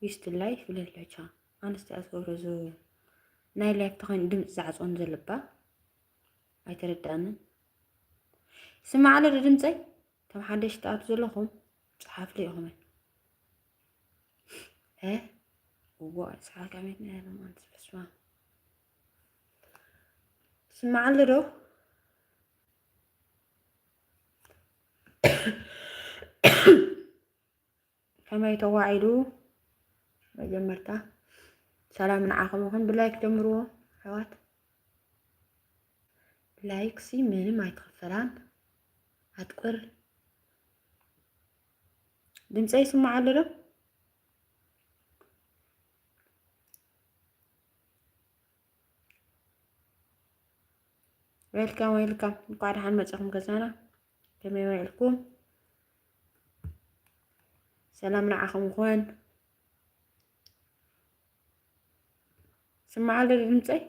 ዊስት ላይፍ ብለለቻ ኣንስቲ ኣትገብሮ ዝ ናይ ላይፍ ተኸይኑ ድምፂ ዛዕፅወን ዘለባ ኣይተረዳእንን። ስማዕ ኣሎ ዶ ድምፀይ? ከም ሓደሽ ትኣቱ ዘለኹም ፀሓፍለ ኢኹም። እ እዎ ሰዓት ከመይ ትነብር ማለት በስመ ኣብ። ስማዕ ኣሎ ዶ? ከመይ ተዋዒሉ? መጀመርታ ሰላም ንዓኹም ይኹን። ብላይክ ጀምርዎ ኣሕዋት። ላይክ ሲ ምንም ኣይትኽፈላን። ኣትቁር። ድምፀይ ይስማዕ ኣሎ ዶ? ዌልካም ዌልካም፣ እንኳዕ ደሓን መጻኹም ገዛና። ከመይ ውዒልኩም? ሰላም ንዓኹም ይኹን። ስማዕ ኣሎ ድምፀይ?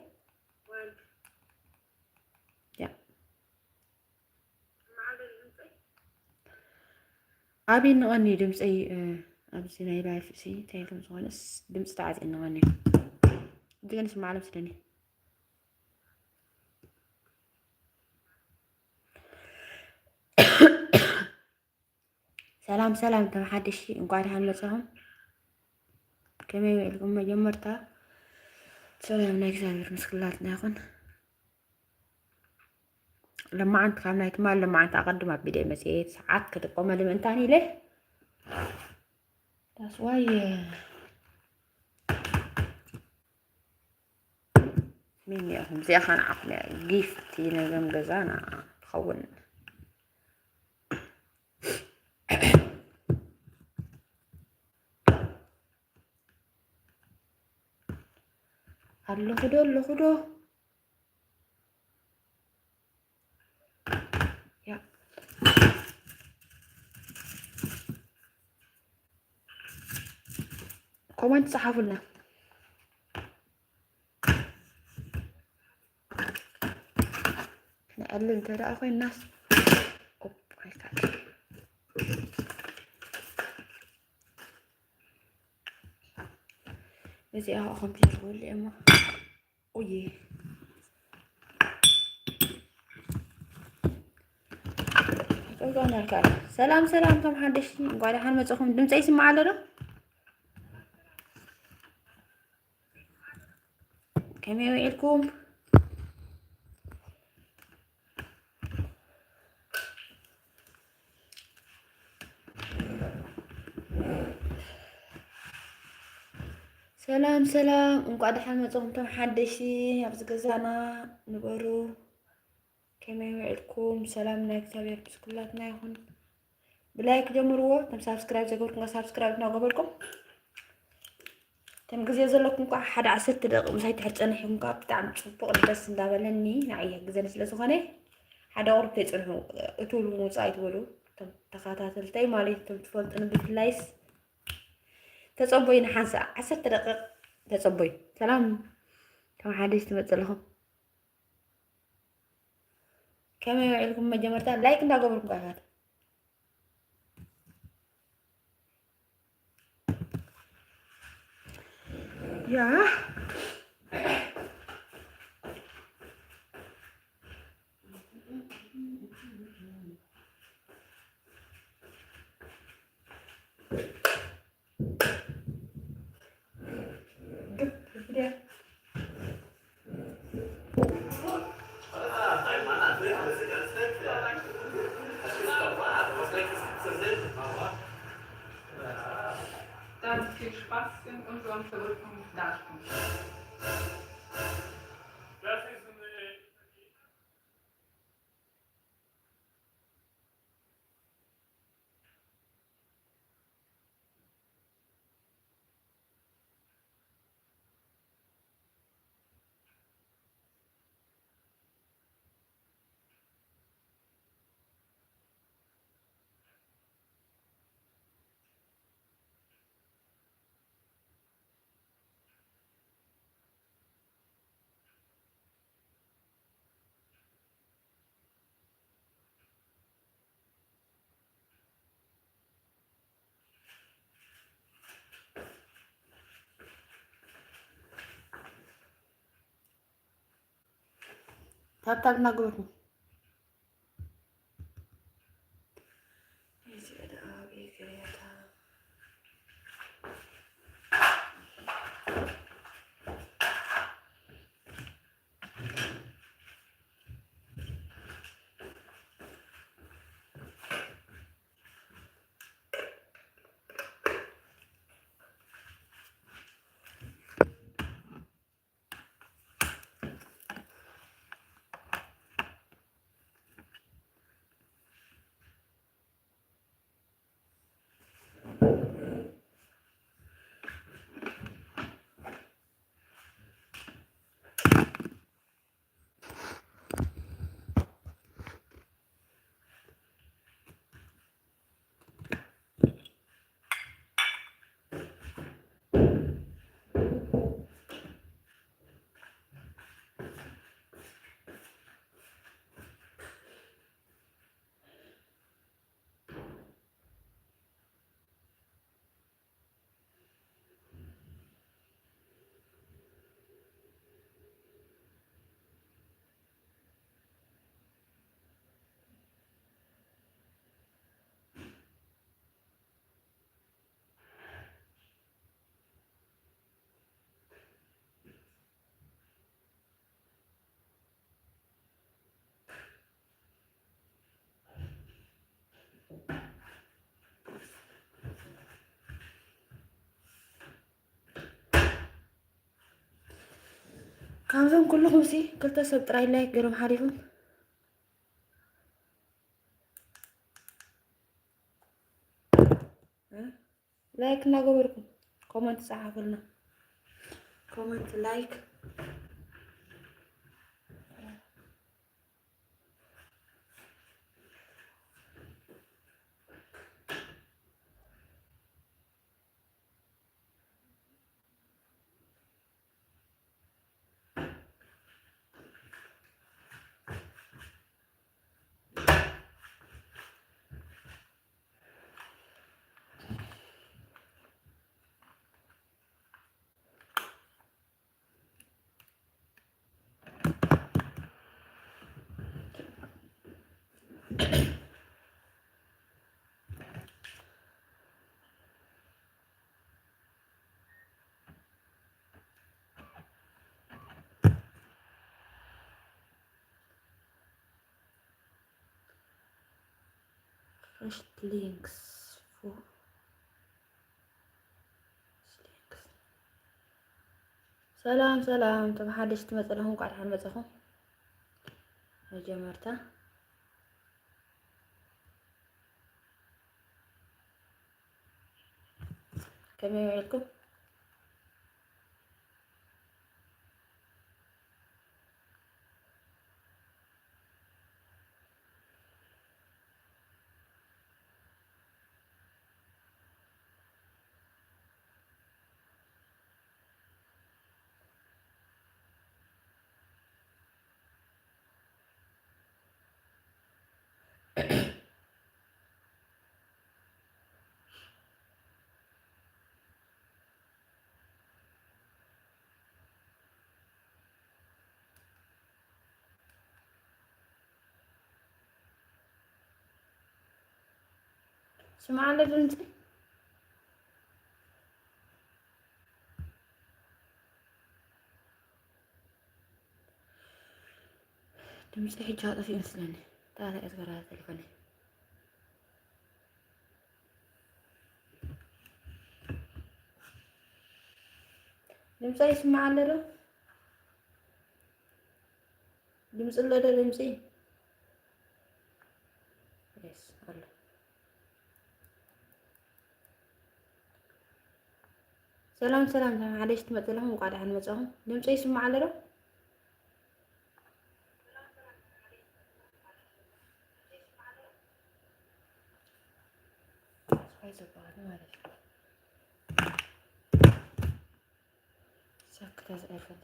ያ። ኣብ ይንቐኒ ድምፀይ፣ እ፣ ኣብዚ ናይ ላይፍ ሲ እንታይ ከም ዝኾነስ ድምፂ ተዓፅዩ ይንቐኒ። እዚ ግን ስማዕ ኣሎ መስለኒ። ሰላም ሰላም፣ ከም ሓደሽቲ እንኳዕ ደሓን መጻኹም። ከመይ ውዒልኩም? መጀመርታ ሰላም ናይ እግዚኣብሔር ምስ ኩላትና ይኹን። ለማዓንቲ ካብ ናይ ትማል ለማዓንቲ ኣቐድም ኣቢለ መጽኤት ሰዓት ክጥቀመሉ ምእንታን ኢለ። That's why, uh, ሚኒ ኢኹም። እዚኣ ኸኣ ንዓኹም እያ። ጊፍቲ ነዞም ገዛና ትኸውን። ኣለኹ ዶ፣ ኣለኹ ዶ? ያ። ኮመንት ጸሓፉልና። ንዕልል እንተ ደኣ ኮይናስ፣ ኦፕ፣ ኣይከኣልን። እዚኣ ኸኣ ከምዚ ዝበሉ እሞ፣ ኡይ። ጸውጋና ኣልካ። ሰላም፣ ሰላም፣ ከም ሓደሽቲ፣ እንኳዕ ደሓን መጻኹም። ድምጸይ ይስማዕ ኣሎ ዶ? ከመይ ውዒልኩም? ሰላም፣ ሰላም፣ እንቋዕ ደሓን መጻኹም እቶም ሓደሽቲ ኣብዚ ገዛና ንበሩ። ከመይ ውዒልኩም? ሰላም ናይ እግዚኣብሔር ምስ ኩላትና ይኹን። ብላይክ ጀምርዎ። እቶም ሳብስክራይብ ዘይገበርኩም ሳብስክራይብ እናገበርኩም፣ እቶም ግዜ ዘለኩም ከዓ ሓደ ዓሰርተ ደቂቕ ምሳይ ትሕር ጸኒሕኩም ከዓ ብጣዕሚ ጽቡቕ ደስ እንዳበለኒ ንዓይ ይሕግዘኒ ስለ ዝኾነ ሓደ ቁሩብ ተይጽንሑ እትብሉ ምውጻእ ኣይትበሉ። እቶም ተኸታተልተይ ማለት እቶም ትፈልጡኒ ብፍላይስ ተጸበዩ ንሓንሳእ ዓሰርተ ደቂቕ ተጸበዩ። ሰላም ከም ሓደሽ ትመጽእ ኣለኹም። ከመይ ውዒልኩም? መጀመርታ ላይክ እንዳገበርኩም ኣሕዋት። ያ። Dann viel Spaß in unserem verrückten Garten. ታብታብ እናገበርኩም። እዚ ደኣ ኣብ ኤግሬታ። ካብዞም ኩልኹም ሲ ክልተ ሰብ ጥራይ ላይክ ገይሮም ሓሊፎም። እ? ላይክ እናገበርኩም ኮመንት ጸሓፉልና። ኮመንት፣ ላይክ። First links for links. ሰላም ሰላም፣ እቶም ሓደሽቲ መጸ ኣለኹም፣ እንኳዕ ደሓን መጻኹም። መጀመርታ ከመይ ውዒልኩም? ስማዕ ኣሎ ድምፂ። ድምፂ ሕጂ ኣጠፊኡ መስለኒ። እንታይ እያ ዝገብራ ቴሌፎነይ? ድምፂ ይስማዕ ኣሎ ዶ? ድምፂ ኣሎ ዶ? ድምፂ? የስ፣ ኣሎ። ሰላም ሰላም፣ ሓደሽቲ መፅእ ኣለኹም፣ እንኳዕ ደሓን መፃኹም። ድምፂ ይስማዕ ኣሎ ዶ? ስፓይ ዘባህሉ ማለት እዩ። ሳክታ ዝኣይፈለ።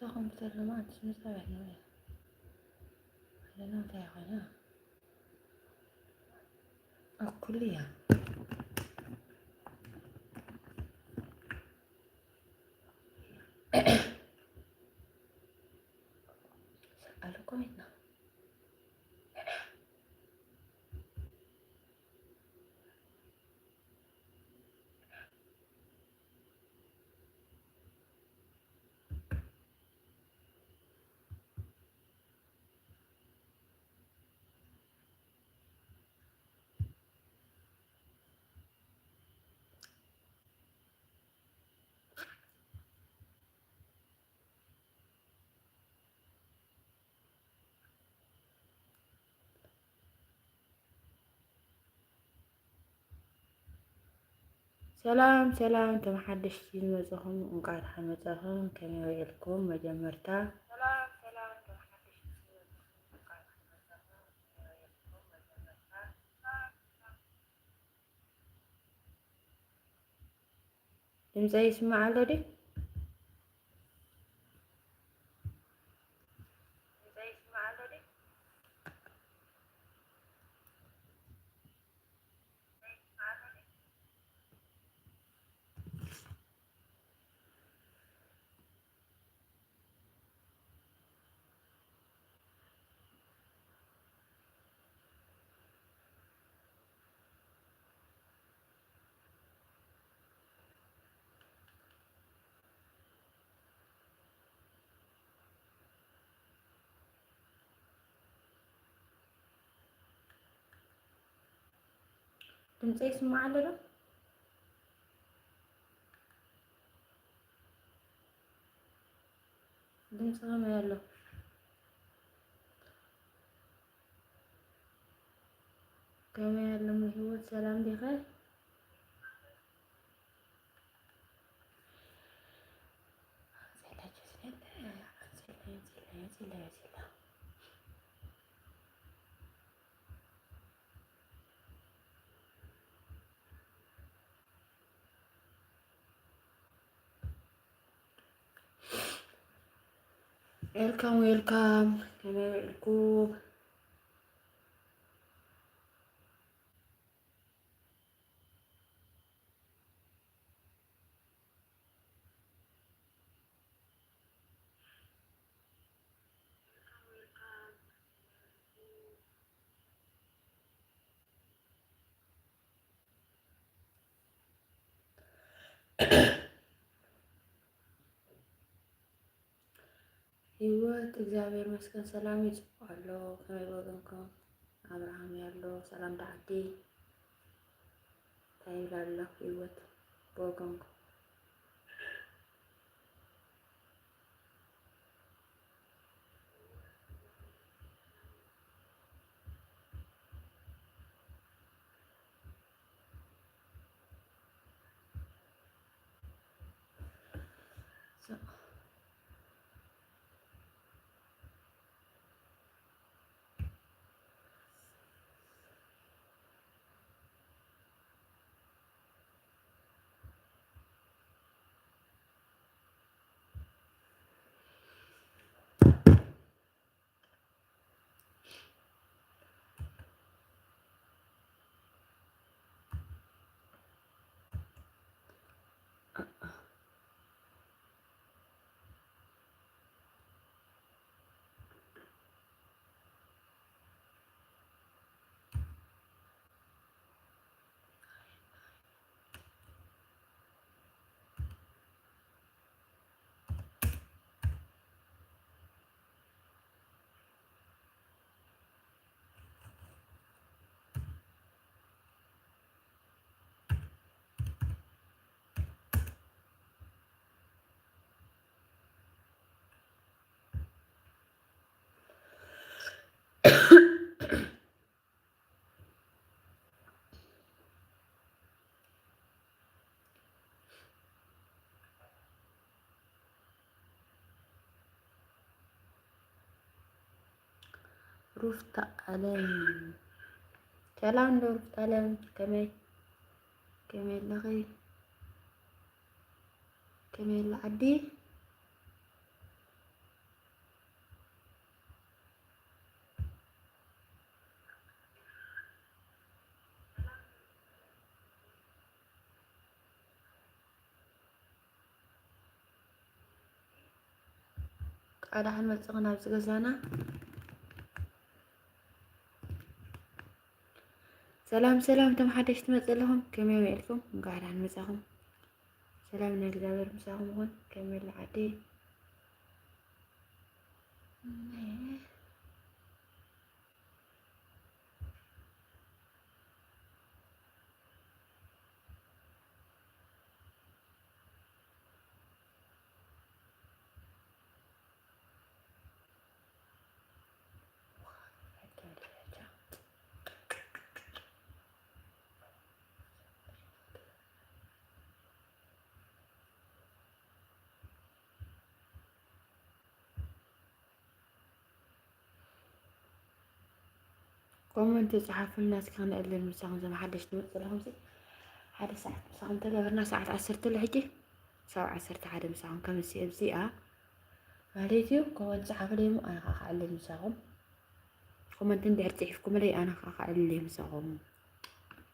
ኣኹም ብጸለማ ኣንትስ ምጻ በል ንበል። ኣለና እንታይ ኮይና? ኣኩል እያ። ሰኣለ ኮይና። ሰላም ሰላም፣ እቶም ሓደሽቲ ዝመጻኹም እንቋዕ ደሓን መጻኹም። ከመይ ውዒልኩም? መጀመርታ ድምፀይ ይስማዕ ኣሎ ድዩ? ድምፀይ ይስማዕ ኣሎ ዶ? ድምፂ ከመይ ኣሎ? ከመይ ኣሎ ህይወት፣ ሰላም ዲኸ? ዌልካም ዌልካም፣ ከመይ ውዒልኩም? ህይወት እግዚኣብሔር ይመስገን ሰላም እዩ፣ ጽቡቕ ኣሎ። ከመይ ብወገንኩም? ኣብርሃም ያሎ ሰላም ደዓዲ እንታይ ይብላ ኣሎ ህይወት ብወገንኩም? So ሩፍታ ኣለም፣ ሰላም ዶ ሩፍታ ኣለም፣ ከመይ ከመይ ኣለኺ? ከመይ ኣላ ዓዲ? እንኳዕ ደሓን መጻኹም ናብዚ ገዛና። ሰላም ሰላም፣ እቶም ሓደሽቲ መጽእ ኣለኹም፣ ከመይ ውዒልኩም? እንኳዕ ደሓን መጻኹም። ሰላም ናይ እግዚኣብሔር ምሳኹም ይኹን። ከመይ ኣሎ ዓዲ? ኮመንት ጸሓፉልና እስኪ፣ ክንዕልል ምሳኹም። ዘም ሓደሽ ትመጽእ ዘለኹም ሲ ሓደ ሰዓት ምሳኹም ተገበርና፣ ሰዓት ዓሰርተ ኣሎ ሕጂ። ሳብ ዓሰርተ ሓደ ምሳኹም ከምሲ ኣብዚኣ ማለት እዩ። ኮመንት ጸሓፉለይ እሞ ኣነ ኸዓ ክዕልል ምሳኹም። ኮመንት እንድሕር ጽሒፍኩምለይ ኣነ ኸዓ ክዕልል እየ ምሳኹም።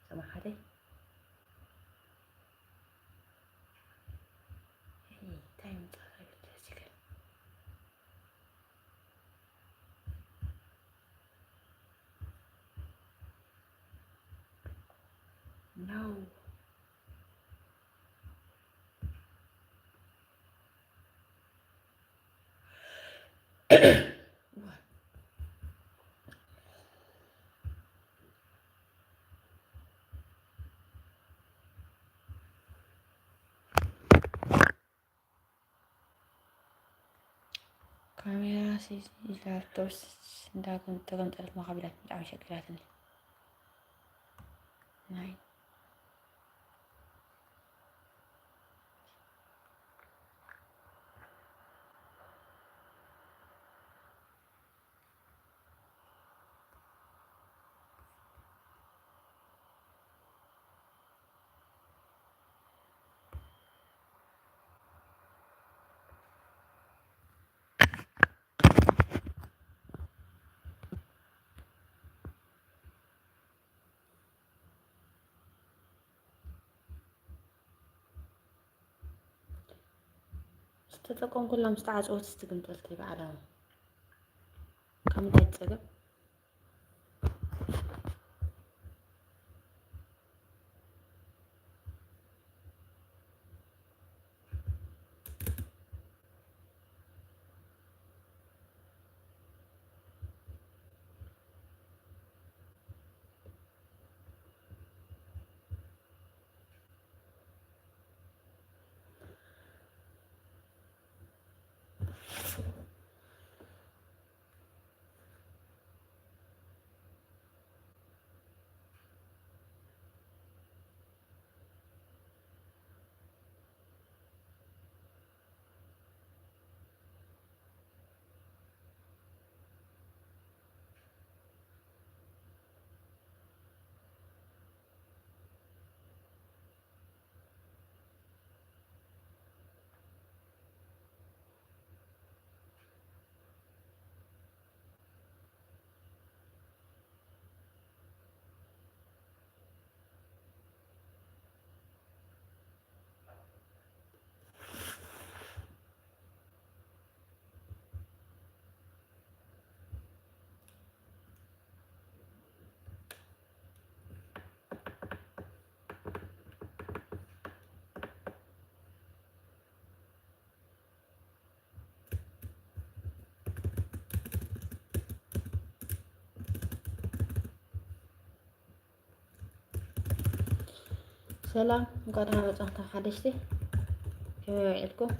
ሰማሓተይ። እንታይ ምጻእ? No. ካሜራ ሲ-፣ ላፕቶፕ ስ-፣ እንዳገን-፣ ተገንጠለት ማኻብላት ብጣዕሚ ሸቂላትኒ። ናይ ዝተጠቀምኩላ ምስ ተዓጸወት ስትግምጠልቲ በዓላ። ከምታይ ጸገም? ሰላም፣ እንኳዕ ደህና መጻኹም ሓደሽቲ። ከመይ ውዒልኩም?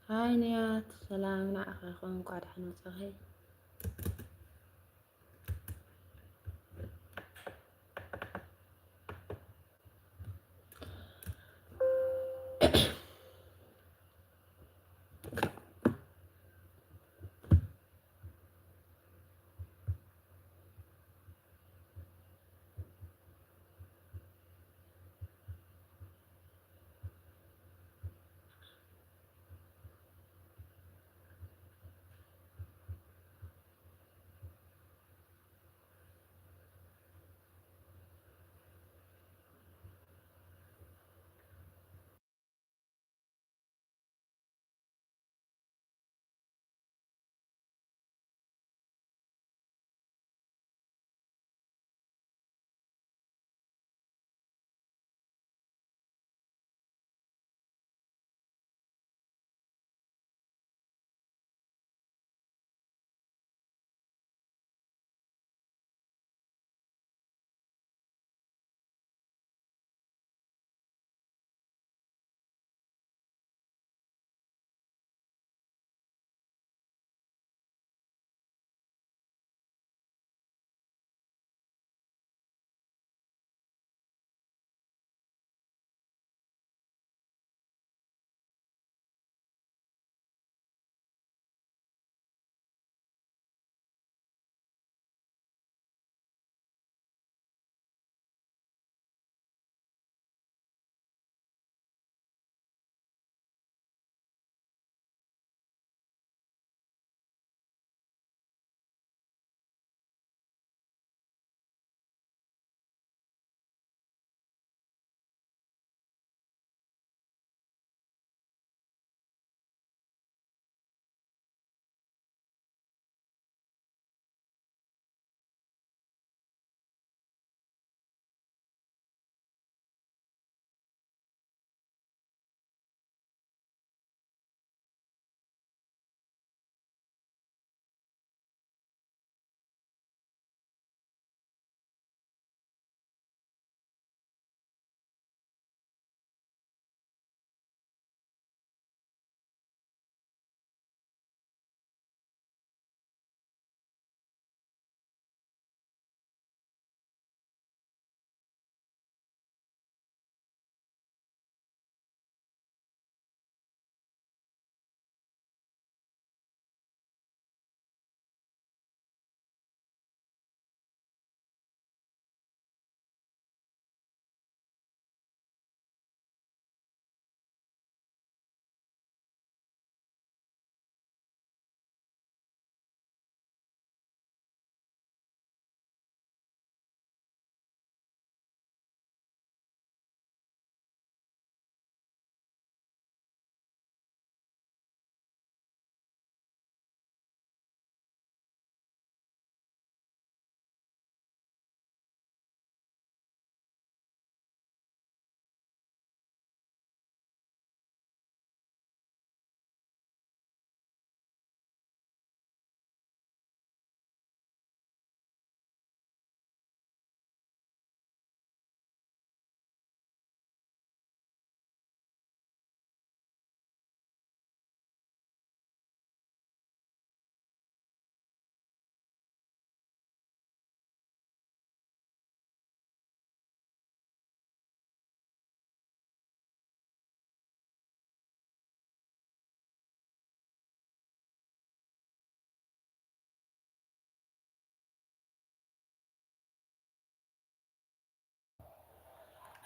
ሃይ ንያት፣ ሰላም ንዓኻ ይኹን፣ እንኳዕ ደሓን መጻኺ።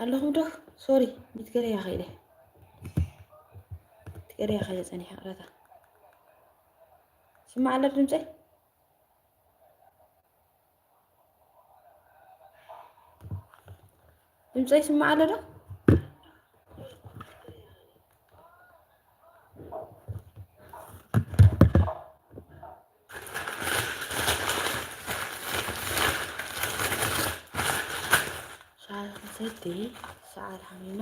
ኣለኹም ዶ? ሶሪ፣ ብትገርያ ኸይደ። ብትገርያ ኸይደ ጸኒሐ፣ ይቕረታ። ስማዕ ኣሎ ድምጸይ? ድምጸይ ስማዕ ኣሎ ዶ? ሻሂ ክንሰቲ፣ ሰዓት ሓሚና።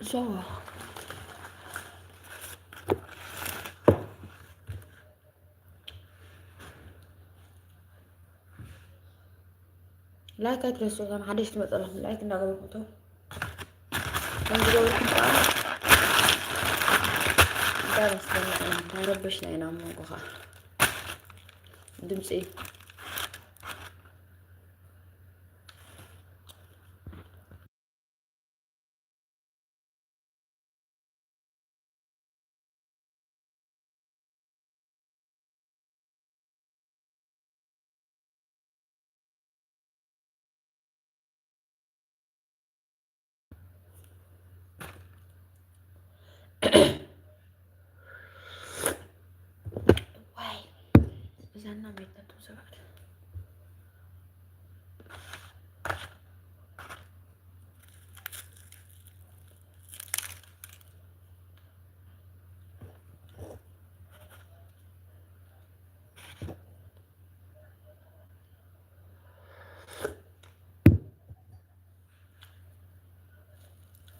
So. ላይክ ኣይትረስዑ፣ ከም ሓደሽ ትመፁ ኣለኹም ላይክ እንዳገበርኩም ተው። ከም ዝገበርኩም ከዓ እንታይ መስለና ኢና፣ እንታይ ረበሽና ኢና፣ ኣብ መንጎ ከዓ ድምፂ ዋይ፣ እዛና ቤት ነቱ ሰባት።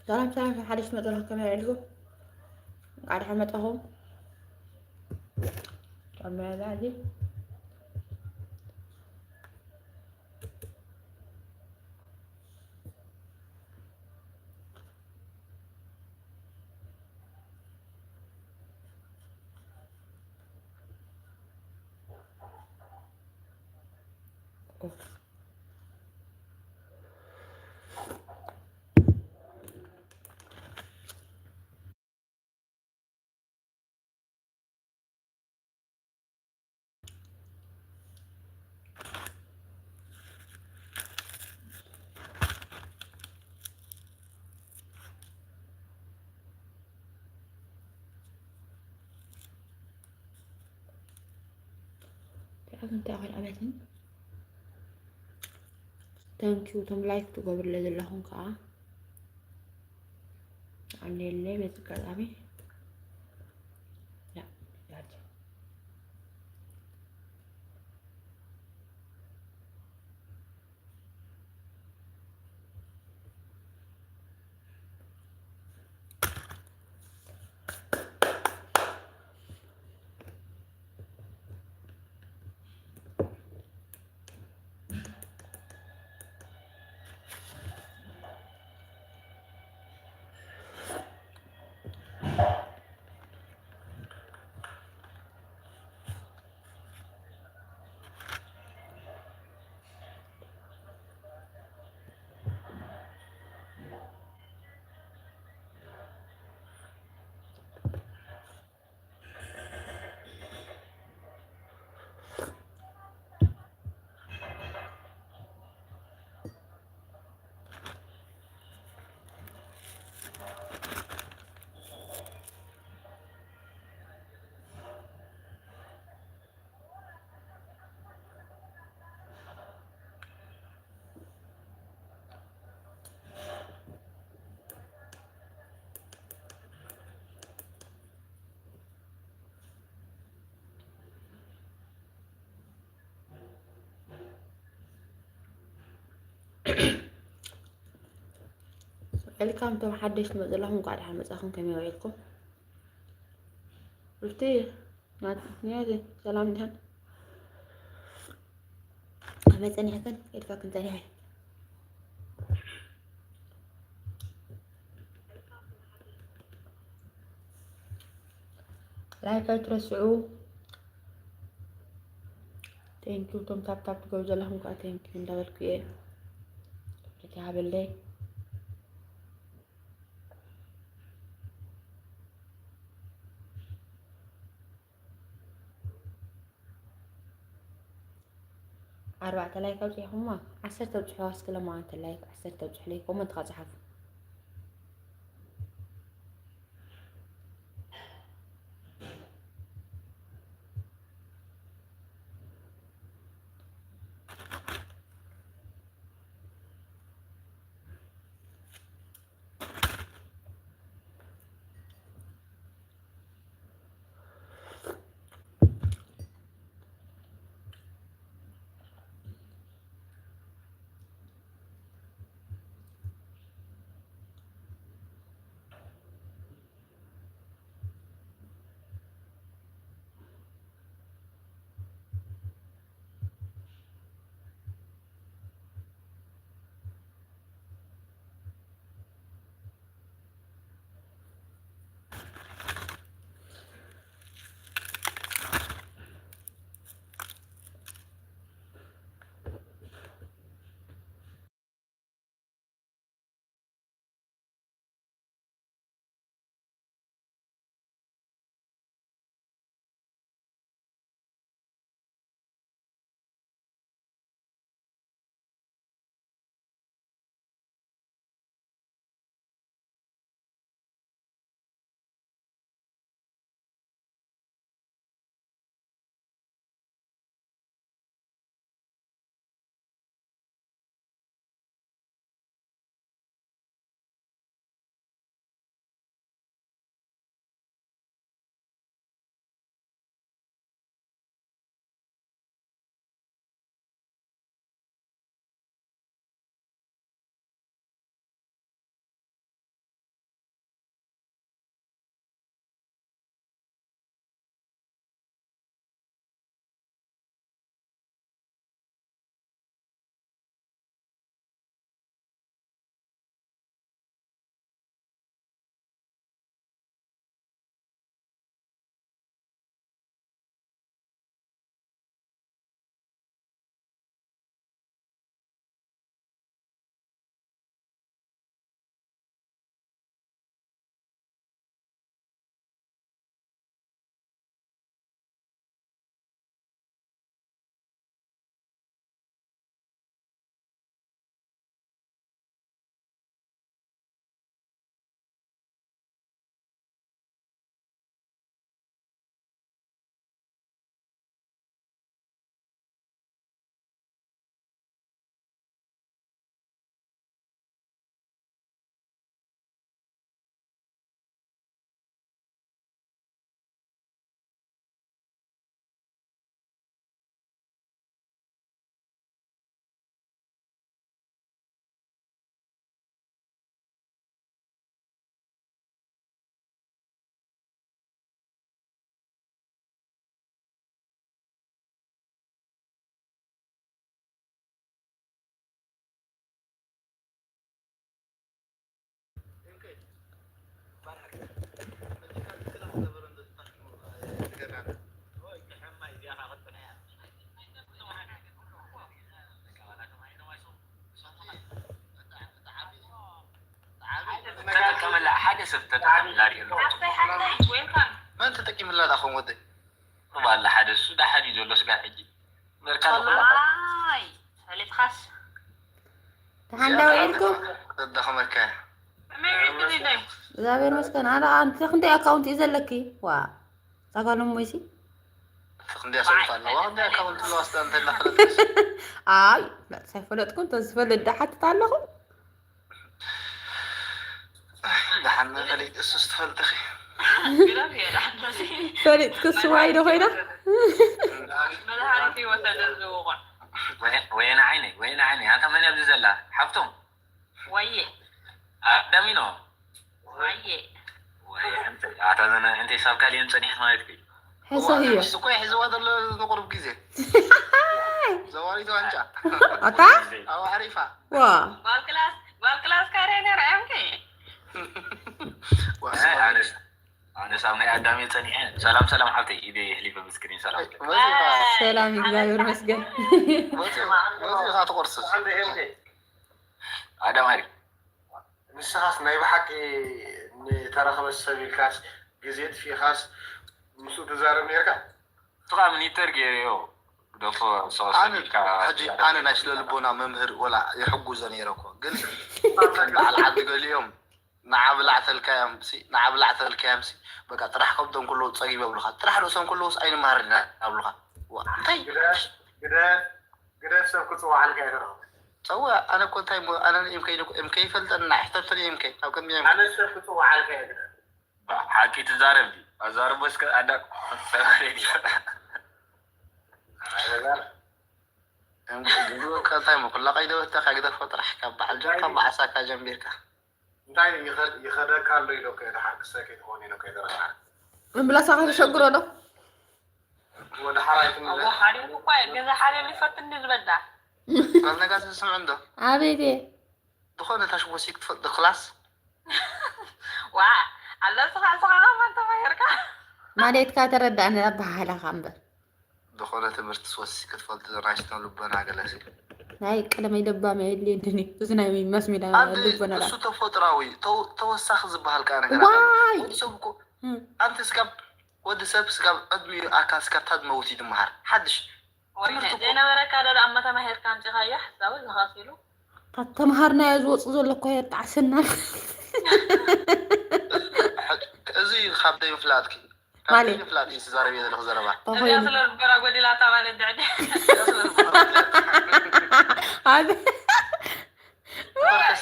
ሰላም ሰላም፣ ሓደሽ መጠን ከመይ ኣልኩም? እንኳዕ ደሓን መጣኹም። ከመይ ኣላ እዚ? እንታይ ኣኹል ኣበትን? ታንኪዩ፣ እቶም ላይክ ትገብርለ ዘለኹም ከዓ ኣለየለይ። በዚ ኣጋጣሚ ያ፣ ያ። Welcome ቶም ሓደሽ ትመፁ ዘለኹም፣ እንኳዕ ደሓን መፃኹም። ከመይ ውዒልኩም? ሩቲ፣ ናት-፣ ኒያዚ፣ ሰላም ድሓን? ከመይ ፀኒሕክን? ገዲፈክን ፀኒሐ። ላይክ ኣይትረስዑ። Thank you ቶም ታፕታፕ ትገብሩ ዘለኹም ከዓ thank you እንዳበልኩ እየ። ሩቲ ሃበለይ። ኣርባዕተ ላይክ ኣውፂኹማ፣ ዓሰርተ ኣብፅሑ። እስኪ ለማዓንተ ላይክ ዓሰርተ ኣብፅሑለይ፣ ኮመንት ከዓ ፀሓፉ። ተጠቀመላ፣ ሓደ ሰብ ተጠቀመላ ሪኦ ኣሎ። ሓፍተይ፣ ሓፍተይ፣ ዌልካም። መን ተጠቂምላ ዳኹም ወደይ? ሩባ ኣላ ሓደ፣ እሱ ደሓን እዩ ዘሎ ስጋብ ሕጂ። መርካቶ ኣይ፣ ፈሊጥኻስ። ደሓን ዶ ውዒልኩም? ተዳኸመካ። ከመይ ውዒልኩም ኢለይ? እግዚኣብሔር ይመስገን። ኣነ ኣንቲ ክንደይ ኣካውንት እዩ ዘለኪ? ዋ፣ ጸጋሎም ወይሲ? ክንደይ ኣሰልፍ ኣለዋ? ክንደይ ኣካውንት ኣለዋ? እስታ እንተ እናፈለጥክስ? ኣይ፣ ላጥ ሳይፈለጥኩ እንተ ዝፈልጥ ደሓትት ኣለኹ። ደሓን ፈሊጥ እሱስ ትፈልጥኺ። ፈሊጥክስ ዋይ ዶ ኮይና? መድሃኒት ህይወት ተደዝውቑዕ። ወየ-፣ ወየነ ዓይነይ፣ ወየነ ዓይነይ፣ ኣንታ መን ኣብዚ ዘላ? ሓፍቶም? ወየ። ኣዳሚኖ ዋየ ወይ ኣንተ ኣታ ዘነ እንተ ሳብ ካሊየን ጸኒሕ ማለት እዩ። ሕሶ ህዮ እሱ እኮ ይሕዝዋ ዘሎ ንቁርብ ግዜ ዘዋሪት ዋንጫ ኣታ ኣብ ሓሪፋ ዋ ጓል ክላስ ጓል ክላስ ካሬ ነርአምከ ኣነስ ኣነስ ኣብ ናይ ኣዳሜ ጸኒሐ። ሰላም ሰላም ሓብተይ ኢደ ይሕሊፈ ብስክሪን ሰላም መፂኻ ሰላም እግዚኣብሔር ይመስገን። መፂኻ ትቆርስስ ኣዳም ኣሪ ንስኻስ ናይ ብሓቂ ንተረኽበ ሰብ ኢልካስ ግዜ ጥፊእኻስ ምስኡ ትዛረብ ነርካ? ስኻ ሚኒተር ገይረዮ ግደፎ ሰው ኣነ ሰሚካ ሕጂ ኣነ ናይ ስለ ልቦና መምህር ወላ ይሕጉዘ ነይረ እኮ ግን በዓል ዓዲ ገሊኦም ንዓ ብላዕ ተልካዮም ሲ ንዓ ብላዕ ተልካዮም ሲ በቃ ጥራሕ ከብዶም ከለዉ ጸጊቦም ብሉኻ ጥራሕ ርእሶም ከለዉስ ኣይንመሃር ኢና ኣብሉኻ ዋ እንታይ ግደፍ ግደፍ ግደፍ ሰብ ክፅዋዓልካ ይተረኽበ ጸዋ ኣነ እኮ እንታይ እሞ ኣነ ኤምከይ ኤምከይ ይፈልጠና ሕተብተን ኤምከይ ኣብ ቅድሚ ኤምከይ ኣነ ሰብ ክፅዋዓልካ ይግደፍ ሓቂ ትዛረብ ኣዛርቦ እስከ ኣዳ እንታይ ሞ ኩላ ቀይደ ወተካ ግደፎ ጥራሕ ካብ በዓል ጀካ በዓሳካ ጀንቢርካ እንታይ ይኸደካ ኣሎ ኢሎ ከደ ሓቂ ሰከ ትኾን ኢሎ ከይተረሳ ምምላሳ ከተሸግሮ ዶ ወደ ሓራይ ትምለስ ሓሪሩ እኳ ገዛ ሓሪሩ ይፈትኒ ዝበዳ ካብ ነጋሲ ዝስምዕ እንዶ ኣቤት እየ ዝኾነ ታሽቦ ሲክ ትፈልጥ ክላስ ዋ ኣላ ስኻ ስኻ ከማን ተማሂርካ ማለትካ ተረዳእኒ ኣበሃህላኻ እምበር ዝኾነ ትምህርቲ ስወሲ ክትፈልጥ ናይስኖ ልቦና ገለሲ ናይ ቀደመይ ለባም የድልየንድኒ እዚ ናይ መስሚዳ ኣንድ ልቦና እሱ ተፈጥራዊ ተው- ተወሳኺ ዝበሃል ከዓ ነገር ዋይ ወዲ ሰብ እኮ እም። ኣንቲ ስጋብ ወዲ ሰብ ስጋብ ዕድሚ ኣካል ስጋብ ታድመውት ይድመሃር ሓድሽ ትምህርቲ እኮ- ዘይነበረካ ዶ ኣማ ተማሂርካ ኣምፂኻዮ ሓሳቡ ዝኸፊሉ ካብ ተምሃርናዮ ዝወፁ ዘሎ እኮ የጣዕሰና እዚ ካብ ዘይምፍላጥኪ ካብ ማለት? ዘይምፍላጥ እዩ ዝዛረብ እየ ዘለኹ ዘረባ እዚኣ ስለ ልቦና ጎዲላታ ማለት ድዕድ ኣበ እምበርከስ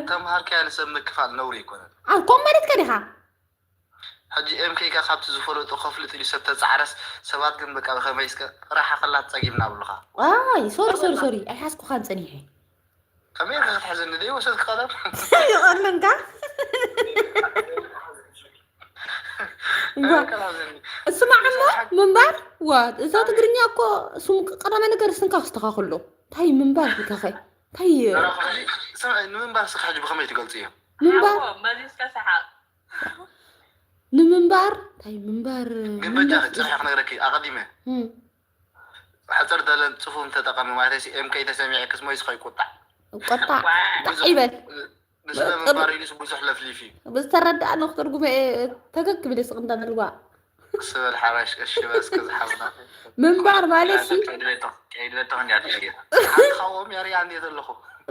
ተምሃርካያ ንሰብ ምክፋል ነውሪ ኣይኮነን ኣብ ኮም ማለት ከዲኻ ሕጂ ኤምኬካ ካብቲ ዝፈለጡ ከፍልጥ ኢሉ ሰብ ተፃዕረስ ሰባት ግን በቃ ብከመይ እስከ ራሓ ከላት ፀጊምና ብሉካ ዋይ ሶሪ ሶሪ ሶሪ ኣይሓዝኩኻን ፀኒሐ ከመይ ኢልካ ክትሕዘኒ ደይ ወሰድክ ቀለም ይቐልንካ ከመይ ኢልካ ትሕዘኒ ስማዕ እሞ ምንባር ዋ እዛ ትግርኛ እኮ ስሙ ቀዳማይ ነገር ስንካ ክስተኻክሎ እንታይ ምንባር ኢልካኸ እንታይ ስምዒ ንምንባር ስካ ሕጂ ብከመይ ትገልፅዮ ምንባር መዚዝካ ሰሓቕ ንምንባር እንታይ ምንባር ግን በጃ ፅርሕ ክነግረኪ ኣቐዲመ እም፣ ሕፅር ደለን ፅፉፍ ተጠቐሚ ማለት ሲ ኤምከይ ተሰሚዐ ክስሞይ ስኸ ይቁጣዕ ቆጣ ጣዕ ይበል ንስለ ምንባር ኢሉስ ብዙሕ ለፍሊፍ እዩ ብዝተረዳእኒ ክትርጉመ እየ ተገግ ክብል ስቕ እንዳበልዋ ስበል ሓራሽ ቀሺ በስከ ዝሓብና ምንባር ማለት ሲ ቀይድ በተኽ እንዲያ ትቀይር ሓንቲ ካብኦም ያርያ እንዴ ዘለኹ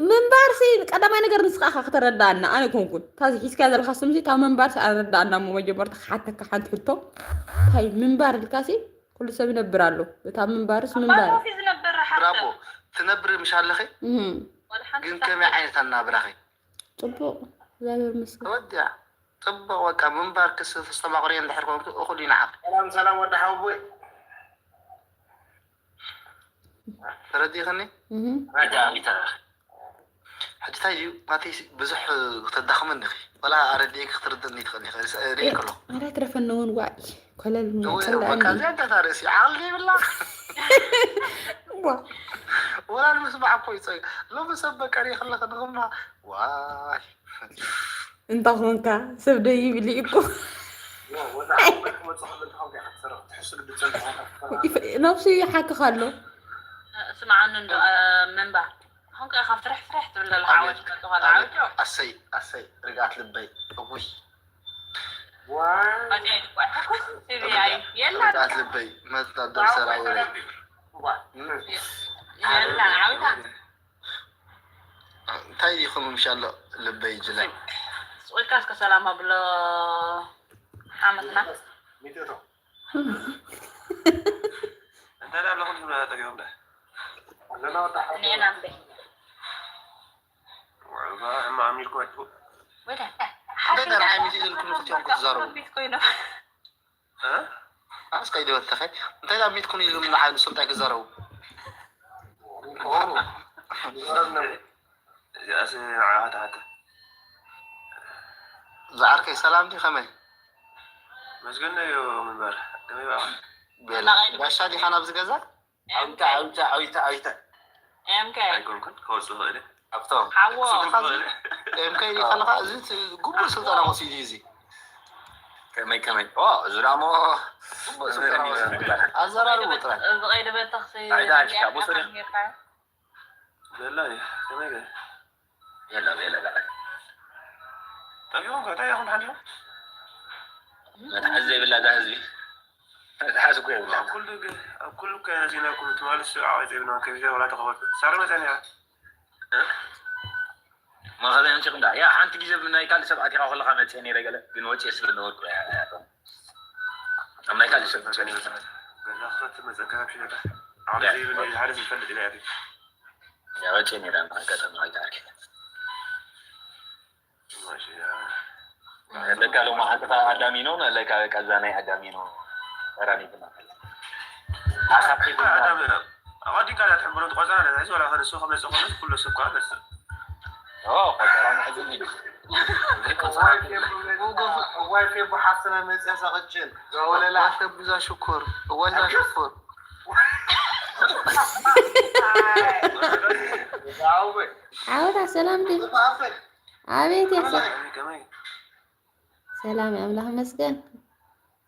ምንባር ሲ ቀዳማይ ነገር ንስኻ ኢኻ ክተረዳእና ኣነ ኮንኩን ታዚ ሒዝካ ዘለካ ስምሲ ካብ ምንባር ሲ ኣረዳእና እሞ መጀመርታ ክሓተካ ሓንቲ ሕቶ እንታይ ምንባር ኢልካ ሲ ኩሉ ሰብ ይነብር ኣሎ እታ ምንባርስ ምንባር ባዶፊ ዝነበር ብራቦ ሓሳብ ትነብሪ ምሽ ኣለኺ እም፣ ወላ ሓንቲ ግን ከመይ ዓይነት ኣናብራኺ ፅቡቕ እግዚኣብሔር ይመስገን ተወዲያ ፅቡቕ በቃ ምንባር ክስ ተስተማቕሪ እንድሕር ኮንኩ እኹል እዩ ንዓኺ ሰላም ሰላም ወዲ ሓወቦይ ተረዲእኽኒ እም፣ ሕጂ እንታይ እዩ ማተይ ብዙሕ ክተዳኽመኒ ኢኺ ወላ ኣረዲኤኪ ክትርድእኒ ትኽእል ኢኺ ርእየ ከለኹ ኣረ ትረፈኒ እውን ዋይ ኮለል እወ፣ መፅላእኒ በቃ እዚኣ እንታይ እታ ርእሲ ዓቕሊ ዘይብላ ዋ ወላ ንምስማዕ እኮ ይፀ ሎሚ ሰብ በቃ ሪኢ ከለኸ ንኽማ ዋይ እንታ ኮንካ ሰብ ዶ ይብል እኮ ወዲ ሓወቦይ ክመፅእ ከሎ እንታይ ከምካ ክትሰርሕ ትሕሱ ግዲ ፀንትኻ ነብሱ ይሓክኽ ኣሎ ስምዓኒ እንዶ ምንባር ኣሁን ከ ካብ ፍርሕ ፍርሕ ትብል ዘላ ዓወት ትመጡ ከላ ዓወት ኣሰይ ኣሰይ ርግኣት ልበይ እውይ የላ ርግኣት ልበይ መትናደር ሰራዊረ የላ ዓዊታ እንታይ ይኹም ምሻሎ ልበይ ጅላይ ስቁልካ እስከ ሰላም ኣብሎ ሓመትና ሚጥቶ እንታይ ዳ ኣለኹም ዝብላ ጠፊኦም ዳ ኣለና ወዲ ሓወቦይ እኔና እምበይ ወዕባ እማ ኣሚልኩ ኣድቡ ወደ እንታይ ደርዓይ ሚዜ ኢልኩም ክትዮም ክትዛረቡ ቢት ኮይኑ እ ኣስቀይ ደወተኸ እንታይ ዳ ሚትኩም ኢልኩም ንዓይ ንሶም እንታይ ክዛረቡ ኦሮ ይዛረብ ነበር እዚኣስ ንዓኻ ተሓተ ዝዓርከይ ሰላም ዲ ከመይ? መስገን እዩ ምንበር ከመይ በዓል? ቤላ ጋሻ ዲኻ ናብዚ ገዛ? ዓዊታ ዓዊታ ዓዊታ ዓዊታ ኤምከ ኣይኮንኩን ከወፅእ ኽእል ኣብቶም ሓዎ ኤምከ ኢልካ ኣለኻ። እዚ እቲ ግቡእ ስልጠና ወሲዱ እዩ እዚ። ከመይ ከመይ ኦ፣ እዚ ዳሞ ግቡእ ስልጠና ወሲዱ። ኣዘራርቡ ጥራይ። ዝቐይደ በተኽሲ ኣይዳ፣ ኣይዳ፣ ብሱሪ። ዘላ እዩ ከመይ ገ የለ የለ ጠፊኹም ከ እንታይ ኢኹም ሓሊኹም? መትሓዚ ዘይብላ እዛ ህዝቢ መትሓዚ እኮ የብላ። ኣብ ኩሉ ገ ኣብ ኩሉ ከ ነዚናኩም ትማሊ ስብዓ ወይ ዘይብና ከቢዛ ወላ ተኸፈቱ ሳሪ መፀን እያ። መኸዘ ምጭቕ እንዳ ያ ሓንቲ ግዜ ብናይ ካልእ ሰብ ኣቲኻ ከለኻ መፅአ ነይረ ገለ ግን ወፅአ ስለ ነበርኩ እያ። ኣብ ናይ ካልእ ሰብ መፅአ ነይረ። ገዛ ክፈት መፀካ ኣብ ሽነታ ዓብ ዘይብል ሓደ ዝፈልጥ ኢላ እያ። ያ ወፅአ ነይረ ኣጋጣሚ ኣይተኣርኪ። ለካ ሎማዓንቲ ካብ ኣዳሚኖ ለካ በቃ እዛ ናይ ኣዳሚኖ ተራዲትና። ኣሳፊ ኣቐዲምካ ዳ ትሕብሮ ትቆፀራ ነዛ ሕዚ ወላ ከነሱ ከመፅእ ከሎ ኩሉ ሰብ ከዓ ነሱ ኦ ቆጠራ መሕዝኒ። እዋይ ፌቡ ሓፍትና መፅያ ሳቕጭን ወለላ እዋይ ፌቡዛ ሽኩር እዋይዛ ሽኩር ዛውበ ዓወታ ሰላም ዲ ዝባፈል ኣቤት ያሳ ከመይ ሰላም ኣምላኽ መስገን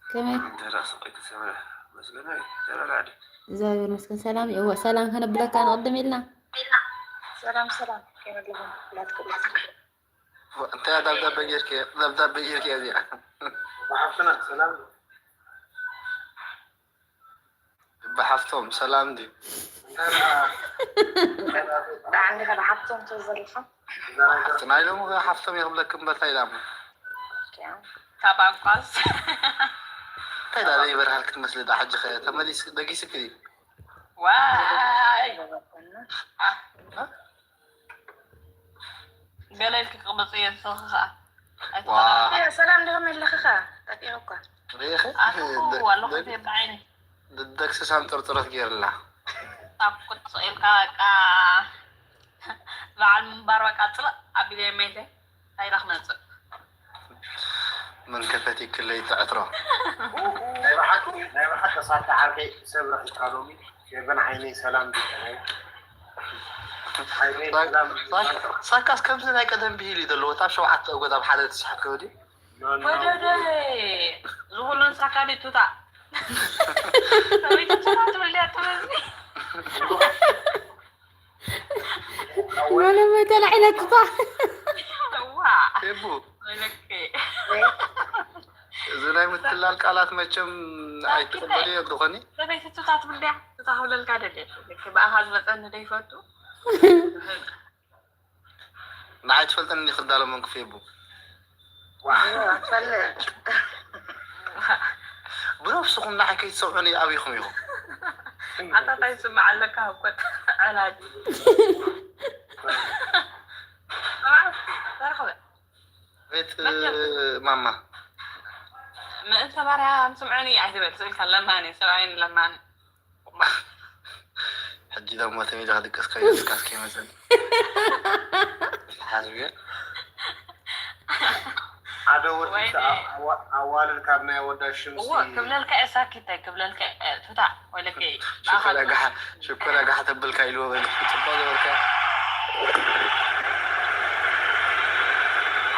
ከመይ እንተ ራስ ቆይ ክትሰምዕ መስገን ወይ ተረዳዲ እግዚኣብሔር መስገን ሰላም እዩ። እወ ሰላም ከነብለካ ንቕድም ኢልና ሰላም ሰላም ከመለኹም ላትክብላት እንታይ ደብዳቤ ጌርክ ደብዳቤ ጌርክ እዚኣ ብሓፍትና ሰላም ብሓፍቶም ሰላም ድዩ? ብዓንዲ ሓደ ሓፍቶም ትብል ዘለኻ ሓፍትና ኢሎም ሓፍቶም የኽብለክም በታ ኢላሞ ካብ ኣንኳስ እንታይ ዳ ዘይበርሃል ክትመስሊ ዳ ሕጂ ኸ ተመሊስ ደጊስክ ድዩ? ዋይ ገለ ኢልክ ክቕመፅ እየ ንስኺ ከዓ ዋ ሰላም ዲኹም ኣለኺ ከዓ ጠፊእኺ እኳ ርኢኺ ኣለኹ ኣለኹ ብዓይኒ ደክስሳን ጥርጥረት ገይርላ ኣብ ቁጭ ኢልካ በቃ በዓል ምንባር በቃ ፅልእ ኣቢለ መይተ እንታይ ኢላ ክመፅእ መን ከፈቲክለይ ትዕትሮ ናይ ብሓቂ ናይ ብሓቂ ሳካ ዓርከይ ሰብ ረኺብካ ሎሚ ፌበን ዓይነይ ሰላም ድከመይ ዓይነይ ሰላም ሳካስ ከምዚ ናይ ቀደም ብሂል እዩ ዘለዎ እታ ሸውዓተ እጎት ኣብ ሓደ ትስሕብ ከወዲ ወደደ ዝሁሉን ሳካ ድቱታ ሰበይትቱታ ትብልያ ትበዚ መለመ ተላዒለትታ ዋ ፌቡ ወለኬ እዚ ናይ ምትላል ቃላት መቸም ኣይትቕበልዮ ዝኾኒ ሰበይትቱታ ትብልያ ቱታ ክብለልካ ደልየ ብኣኻ ዝመፀኒ ደይፈቱ ንዓይ ትፈልጠኒ ክዳሎ መንኩ ፌቡ ፈልጥ ብነብስኹም ንዓይ ከይትሰምዑኒ ኣበይኹም ኢኹም ኣታታይ ስምዓ ኣለካ እኮ ዕላጅ ተረኽበ ቤት ማማ ምእንተ ማርያም ስምዑኒ ኣይትበል ስእልካ ለማኒ ሰብኣይን ለማኒ ሕጂ ደሞ ተሚዳ ክድቅስ ከይመስካስ ከይመፀኒ ሓስብዮ ሓደ ወዲ ኣዋልድ ካብ ናይ ወዳ ሽምሲ እዎ ክብለልካ እየ ሳኪታይ ክብለልካ እየ ቱታ ወለከ ሽኮር ኣጋሓ ሽኮር ኣጋሓ ተብልካ ኢልዎ በል ጽቡቅ ገበርካ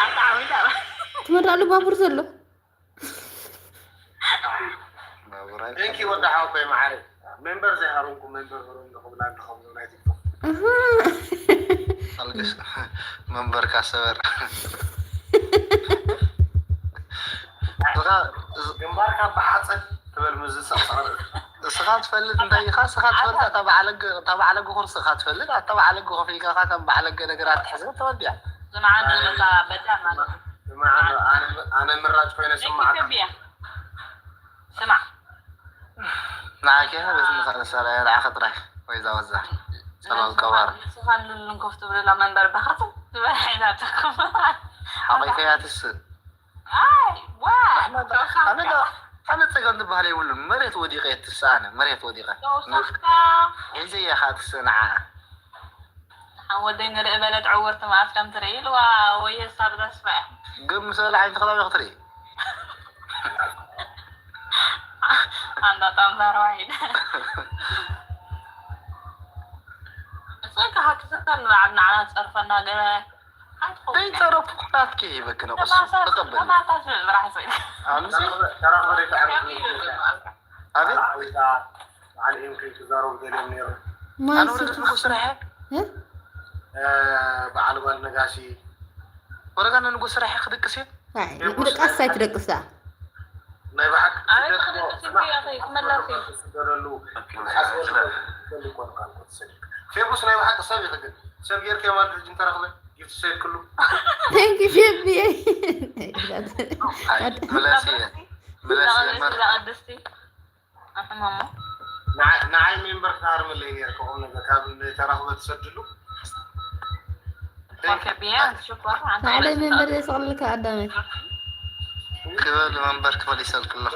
ኣታ ዓዊታ ትመርዳሉ ባቡር ዘሎ ባቡራይ እንኪ ወዲ ሓወቦይ ማዓረይ ሜምበር ዘይሃረምኩ ሜምበር በሎም ንኽብላ እንተኸብሉ ናይ ቲክቶክ ኣሃ። ኣልግስ መንበርካ ሰበር ግንባርካ ብሓፀን ትበል ምዝሳቕ ፃዕሪ እስኻ ትፈልጥ እንታይ ኢኻ እስኻ ትፈልጥ ኣታ በዓለገ እታ በዓለገ ኩርሲ ኢኻ ትፈልጥ ኣታ በዓለገ ኮፍ ኢልካ ኢኻ ከም በዓለገ ነገር ኣትሕዘ ተወዲያ ዝመዓት ዝመፃ በጃ ማለት እዩ። ስማዕ ኣሎ ኣነ- ኣነ ምራጭ ኮይነ ስማዕካ ኢትዮጵያ ስማዕ ንዓኪ ኢኻ ቤት ምሳለ ሰራየ ንዓኺ ጥራይ ወይዛ ወዛ ሰላም ቀባር ንስኻን ሉሉን ኮፍ ትብልላ መንበር ባኽርትም ዝበል ሓይላትኩም ሓቂፈያ ትስእ ኣይ ዋ ኣነ ዶ ኣነ ጸገም ዝበሃል የብሉን መሬት ወዲቐ እየ ትስእ ኣነ መሬት ወዲቐ ተወሳኽካ ሒዘ እየ ኻ ትስእ ንዓ ወደይ ንርኢ በለት ዕውርቲ መዓስ ከም ትርኢ ኢልዋ። ወየ ሳብ ተስፋ እያ። ግን ምስ በልዓ ዓይንቲ ክላቢ ክትርኢ ኣንዳ ጣምዛር ዋሒድ እሰይ ካሓትተን ንዓብ ንዓና ዝፀርፈና ገለ ዘይፀረፍኩ ናትኪ ሂበኪ ነቐሱ ተቐበል ተማሳስ ብራሕሶ ኣምሲ ተራኽበ ተዕርፍ ኣቤት ዓዊታ በዓል ኤም ከይትዛረቡ ደልዮም ነይሩ ኣነ ወረደት ንጉስ ስራሐ በዓል ጓል ነጋሲ ወረጋ ንንጉስ ስራሐ ክድቅስ እየ ምድቃስ ኣይትደቅስ ደኣ ናይ ብሓቂ ኣበይ ክድቅስ ኢልኩ እየ ክመለስ እዩ ስደለሉ ሓስበሉ ይኮን ካልኮት ሰዲቅ ፌቡስ ናይ ብሓቂ ሰብ ይኽግል ሰብ ጌርካ ማለት ሕጂ እንተረኽበ ይትሰድክሉ Thank you ፌብዬ ምለስ እየ ምለስ እየ እምበር ቅድስቲ ኣሕማሞ ንዓይ ሜምበር ክሃርመለይ ነርካ ቁም ነገር ካብ ተራኽበ ትሰድሉ ከቢያ ሽኮር ኣንተ ሳዕለ መንበር የስቕልካ ኣዳመ ክበል መንበር ክበል ይሰልክለኹ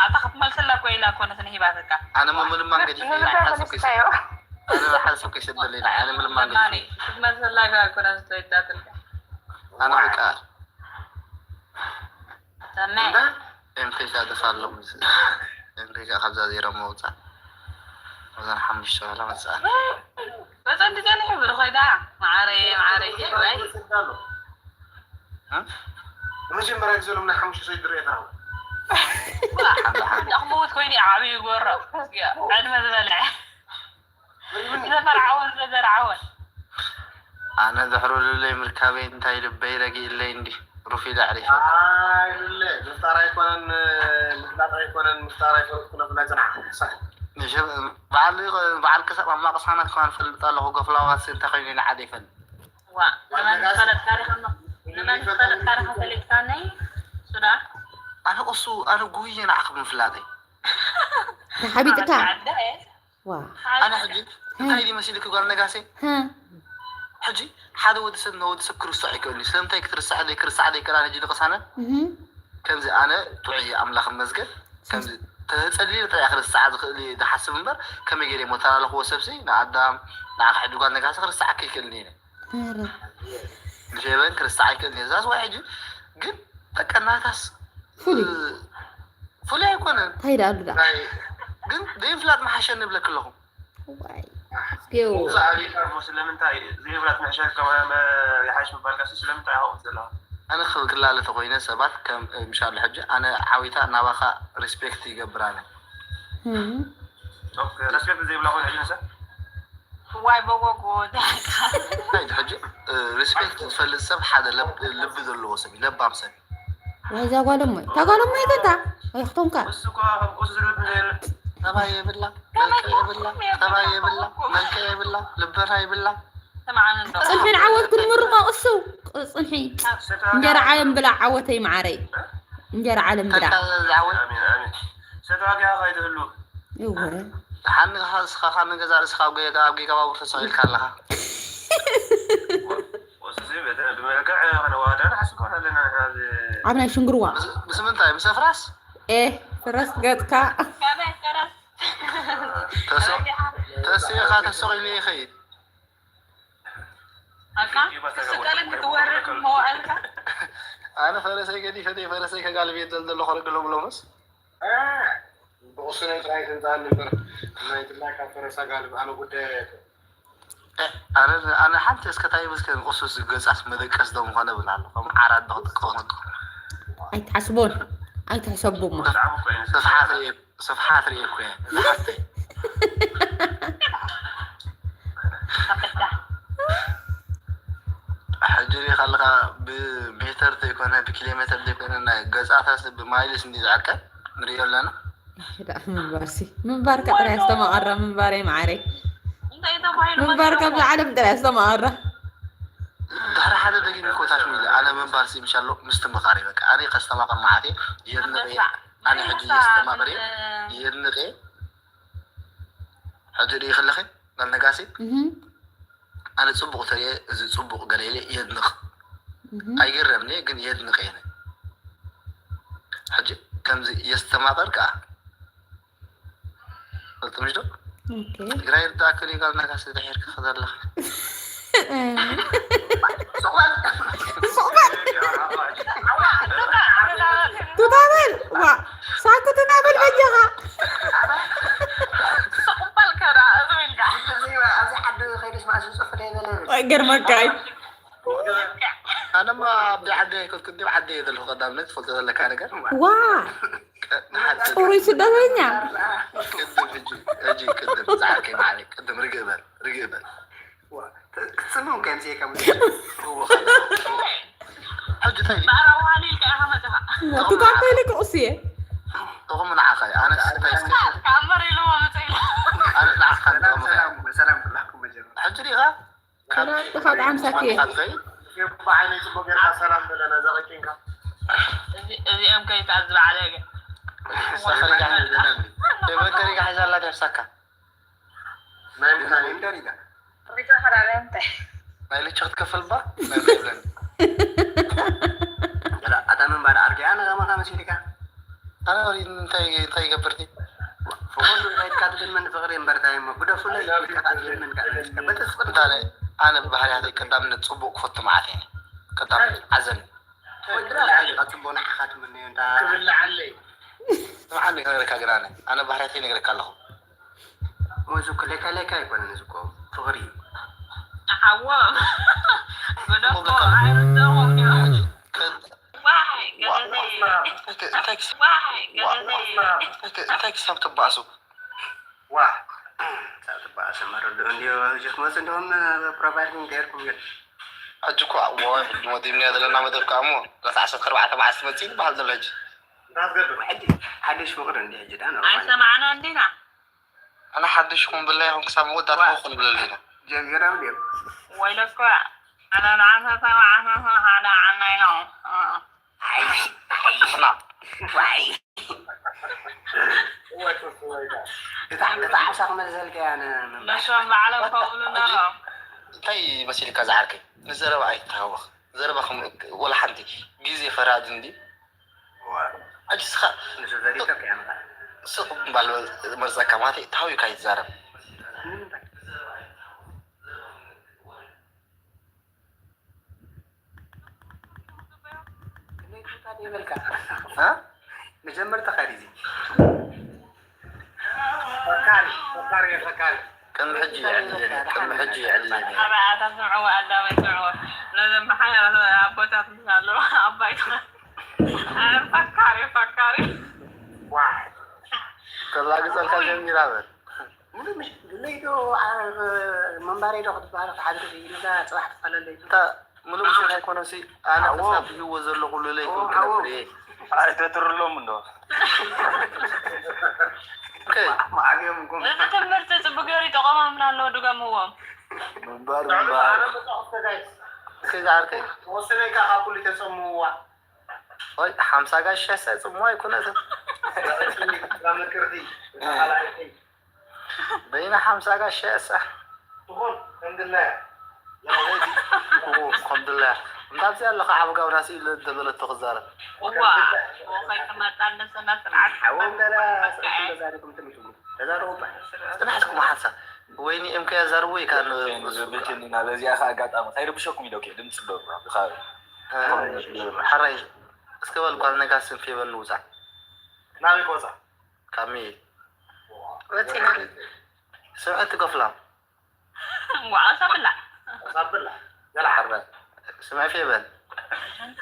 ኣታ ክትመልሰላ እኮ ኢላ ኮነት ንሂባትካ ኣነ ምምልማን ገዲፈ ኢላ ሓሰብኩ ይሰ- ኣነ ሓሰብኩ ይሰደለይ ኢላ ኣነ ምልማን ገዲፈ ክትመልሰላ እኮ ኮነት ተወዳትልካ ኣነ በቃ ሰመ ኤምኬሻ ደፋ ኣሎ ኤምኬሻ ካብዛ ዜሮ መውፃእ እዘን ሓሙሽተ በላ መፅኣ በፀንዲ ጸኒሑ ብርኾይዳ ማዓረየ ማዓረየ ወይ መጀመርያ ግዜ ሎም ናይ ሓሙሽተ ሰይ ድርኤ ተራው ክመውት ኮይኑ ዓብዩ ጎሮ ዕድመ ዝበልዐ ዘመርዓወን ዘዘርዓወን ኣነ ድሕሩ ልለይ ምርካበይ እንታይ ልበይ ረጊእለይ እንዲ ሩፍ ኢለ ኣዕሪፈ ምፍጣር ኣይኮነን ምፍላጥ ኣይኮነን ምፍጣር ኣይኮነን ኩነትና ፅናሕ በዓል በዓል ክሳብ ኣብ ማቅሳና ክማን ፈልጥ ኣለኹ ገፍላዋት እንታይ ኮይኑ ኢለ ዓደ ይፈልጥ ዋ ንመን ዝፈለጥ ታሪኽ ንመን ዝፈለጥ ታሪኽ ፈሊጥካኒ ሱዳ ኣነ ቅሱ ኣነ ጉየ ንዓኽ ብምፍላጠይ ተሓቢጥካ ዓደ ዋ ኣነ ሕጂ እንታይ ኢሉ መሲልክ ጓል ነጋሴ ሕጂ ሓደ ወዲ ሰብ ንወዲ ሰብ ክርስዕ ኣይክእልኒ ስለምንታይ ክትርስዕ ደይ ክርስዕ ደይ ከላን ሕጂ ንቅሳነ እህም። ከምዚ ኣነ ጥዑይ ኣምላኽ መስገን ከምዚ ተጸሊሉ ጥራይ ክርስዓ ዝኽእል እየ ዝሓስብ እምበር ከመይ ገይረ እሞ ተላለኽዎ ሰብሲ ንኣዳም ንዓኻ ሕጂ ጓል ነጋሲ ክርስዓካ ይክእልኒ ኢለ ኧረ ንፌበን ክርስዓ ይክእልኒ እየ ዛስ ዋይ ሕጂ ግን በቃ ናታስ ፍሉይ ፍሉይ ኣይኮነን እንታይ ደኣ ኣሉ ደኣ ግን ዘይፍላጥ መሓሸኒ ይብለክ ኣለኹ ዋይ እስኪው ስለምንታይ ዘይፍላጥ መሕሸ ይሓይሽ ምባልካ ስለምንታይ ሃው ዘለዋ ኣነ ክላለ ተኮይነ ሰባት ከም ምሻሉ ሕጂ ኣነ ዓዊታ ናባኻ ሪስፔክት ይገብር ኣነ እም። ሪስፔክት ዘይብላ ኮይኑ ሕጂ ንሰ ዋይ በጎጎ ናይ ሕጂ ሪስፔክት ዝፈልጥ ሰብ ሓደ ለብ- ልቢ ዘለዎ ሰብ እዩ ለባም ሰብ እዩ ዋይ እዛ ጓል እሞ እታ ጓል እሞ ይገታ ኣይክቶንካ እሱ እኳ ካብ ቁሱ ዝልብ የለ ጠባይ የብላ መልክዕ የብላ ጠባይ የብላ መልክዕ የብላ ልበና የብላ ስምዓኒ እንዶ ፅንሒ ንዓወት ክንምርቆ ቅሱ ፅንሒ እንጀራ ዓለም ብላ ዓወተይ መዓረይ እንጀራ ዓለም ብላ ተካ ዝዓወት ኣሜን ኣሜን ሰተዋጊያ ካይትህሉ ይወረ ሓኒ ንስኻ ካብ ንገዛ ርእስኻ ኣብ ገ- ኣብ ጌጋ ባቡር ተሰቒልካ ኣለኻ ወስዚ ብመልክዕ ከነዋዳ ንሓስብ ከሆን ኣለና ንሕና እዚ ኣብ ናይ ሽንግርዋ ምስ- ምስ ምንታይ ምስ ኣፍራስ ኤ ፍረስ ገጥካ ከመይ ፈረስ ተሰ- ተስኢኻ ተሰቒሉ ይኸይድ ኣካ ክስቀልን ክትወርድ መዋእልካ ኣነ ፈረሰይ ገዲፈ ደይ ፈረሰይ ከጋልብ እየ ዘልዘሎ ክረግሎም ሎምስ ብቁስነይ ጥራይ ትምፃኒ እምበር ናይ ትላይ ካብ ፈረሳ ጋልብ ኣነ ጉዳይ ኣይኮን ኣነ ኣነ ሓንቲ እስከ ታይ ምስከ ንቁሱስ ገጻስ መደቀስ ዶ ምኾነ ብላ ኣሎ ከም ዓራት ዶ ክትከውን ኣይትሓስቦን ኣይትሕሰቡ እሞ ብጣዕሚ እኮ እዩ ስፍሓት ርኤ ስፍሓት ርኤ እኮ እየ ዝሓፍተይ ሕጂ ሪኢኻ ኣለኻ ብሜተር ዘይኮነ ብኪሎ ሜተር ዘይኮነ ናይ ገጻታስ ብማይልስ እንዲ ዝዕቀ ንሪኦ ኣለና ምንባርሲ ምንባርካ ጥራይ ኣስተማቐራ ምንባረይ መዓረይ እንታይ ተባሂሉ ምንባርካ ብዛ ዓለም ጥራይ ኣስተማቐራ ድሕሪ ሓደ ደጊም ኮታሽ ሚለ ኣነ ምንባርሲ ምሻሎ ምስትምኻሪ በቃ ኣነ ከስተማቐር መዓት እየ የድንቕ እየ ኣነ ሕጂ የስተማቕር እየ የድንቕ እየ ሕጂ ርኢ ከለኺ ጓል ነጋሲ እህም፣ ኣነ ፅቡቕ ተሪኤ እዚ ፅቡቕ ገለ ኢለ የድንቕ እህም። ኣይግረምኒ ግን የድንቕ እየ ሕጂ ከምዚ የስተማቕር ከዓ ፈልጥምሽ ዶ ኦኬ። ትግራይ ርዳእክን እዩ ጋልናካ ስለ ድሒርካ ከዘለኻ ሱቕ በል። ቱታ በል። ዋ፣ ሳኩ ቱታ በል በጃኻ። ስቕበል ከዳ እዚ ኢልካ ኣብዚ ዓዲ ከይደስ ማእሱ ጽፍ ደይበለ ኣይገርመካ እዩ። ኣነማ ኣብ ዓዲ ኣይኮንኩ እንዲ ዓዲ እየ ዘለኹ ቀዳምነት ትፈልጦ ዘለካ ነገር ዋ፣ ጽሩይ ስደተኛ። ቅድም ሕጂ ሕጂ ቅድም ዝዓርከይ ማዕረይ ቅድም ርግእ በል ርግእ በል ክትጽምም ከምዚኤ ከም እወ፣ ሕጂ እንታይ ኢሉ? ብኣራዋኒ ኢልካ ኢኻ መጽኻ ቱታ እንታይ ኢሉ ክቕስየ? እኹም ንዓኻ እዩ። ኣነ እንታይ እስከ ካብ መሬ ኢሉ መጽእ ኢሉ ኣነ ንዓኻ ንጠቕምኻ እየ። ሰላም ሰላም ኩላኩም መጀመር ሕጂ ዲኻ? ሰላም ጥፋት ዓምሳክ እየ። ንኻትኸይ ብዓይነይ ጽቡቅ ጌርካ ሰላም በለና ዘቐጭንካ እዚ- እዚኦም ከይታ ዝበዓለ ገ ሰኸሪጋ ሒዘለኒ። የበገሪጋ ሒዛላ ደርሳካ። ናይ ምንታይ እንደሪጋ ሪጋ ኸዳለ እንታይ ናይ ልቺ ክትከፍል ባ? ናይ ብለኒ። ኣታ ምንባር ዓርከይ ኣነ ከማኻ መሲልካ ኣነ ወሪ እንታይ እንታይ ይገብርቲ? ፍቕሪ ኢልካ ትልምን ፍቕሪ እምበር እንታይ እሞ ግደፉለይ ኢልካ ትልምን ካልእ በቲ ፍቕሪ እንታይ ኣነ ብባህርያተይ ቀዳምነት ጽቡቕ ክፈቱ መዓት እየ። ቀዳምነት ዓዘን ወድራ ኢልካ ጽቡቕ ንዓኻ ትምነዮ እንታ ስምዓኒ ክነግረካ ግን ኣነ ኣነ ባህርያተይ ነግረካ ኣለኹ። ሞዙ ክለካ ለካ ኣይኮነን እዚ እኮ ፍቕሪ እዩ ሓዎም ግደፎ ኣይርደኹም እዮም ዋይ ገለለይ ዋይ ገለለይ እንታይ ክሳብ ትባእሱ? ዋ ሳብ ትባእሱ መረድኡ እንዲዮ ጀክመስ እንደሆም ፕሮቫይዲንግ ገይርኩም ግን ሕጂ እኮ እዋይ ሕጂ መዲብና ዘለና መደብ ከዓ እሞ ለት ዓሰርተ ኣርባዕተ መዓስ ትመፅእ ዝበሃል ዘሎ ሕጂ እንዳትገርም ሕጂ ሓድሽ ፍቕሪ እንዲ ሕጂ ዳ ኖርማል ኣይሰማዕና እንዲና ኣነ ሓድሽ ኹም ብላይ ኹም ክሳብ መወዳእታ ኹም ብለለና ጀሚሮም ድዮም ወይለኮ ኣነ ንዓሰርተ ኣርባዕተ ሓደ ዓና ኢሎም ንሕና ዋይ እታ እታ ዓሳ ክመልሰልካ እያ ነ ነሶም ባዕሎም ከምኡ ነሮም እንታይ መሲልካ ዝዓርከይ ንዘረባ ኣይትተሃወኽ ዘረባ ከም ወላ ሓንቲ ግዜ ፈራዲ እንዲ ሕጂ ስኻ ንሱ ዘሪቶ ከያምታ ስቕ ምባል መርፀካ ማለት እዩ ተሃዊካ ይትዛረብ ይበልካ እ? መጀመርታ ካዲዚ ፈካሪ ፈካሪ ፈካሪ ቅድሚ ሕጂ ይዕልልን እዩ ቅድሚ ሕጂ ይዕልልን እዩ ኣበይ ኣታ ስምዕዎ ኣዳመይ ስምዕዎ ነዘም ሓያላት ኣቦታት ምስ ኣለዉ ኣባይ ፈካሪ ፈካሪ ዋይ ተላግፀልካ ጀሚራ በል ሙሉ ምሽ ለይዶ መንባረይ ዶ ክትበሃል ሓደ ኢሉዛ ፅባሕ ትፈላለይ እንታ ሙሉ ምሽት ኣይኮነሲ ኣነ ተሳቢህዎ ዘለኹ ሉለይ ክብል ክነብር እየ ኣይተትርሎም እንዶ ኦኬ ማዕብዮም ጎም እዚ ትምህርቲ ፅቡቅ ገይሩ ይጠቐሞምና ኣለዎ ድገምዎም ምንባር ምንባር እስከ ዝዓርከይ ተወሰነካ ካብ ኩሉ ተፀምዋ ወይ ሓምሳ ጋሻ ሳይ ፅምዋ ኣይኮነትን ምክርቲ ተኻላይቲ በይና ሓምሳ ጋሻ እሳ ትኹን ከምድላያ ከምድላ እንዳዚ ኣለካ ዓብ ጋብራ ስኢሉ እንተበለቶ ክዛረብ እዋ ወኸይ ክመጣ እንደሰና ስርዓት ሓዎም ደላ ስእቲ ተዛሪኩም ትምትሙ ተዛረቡ ባሕ ፅናሕትኩም ሓንሳ ወይኒ እምከ ያዛርቡ ወይ ካን ቤትኒና በዚኣ ከ ኣጋጣሚ ከይርብሸኩም ኢለ ድምፂ ዶ ሓራይ እስከ በል ጓል ነጋስን ፌበን ንውፃ ናበይ ክወፃ ካሚ ወፂና ስምዐ ትከፍላ ዋዓሳ ብላ ሳብላ ገላ ሓራይ ስምዐ ፌበን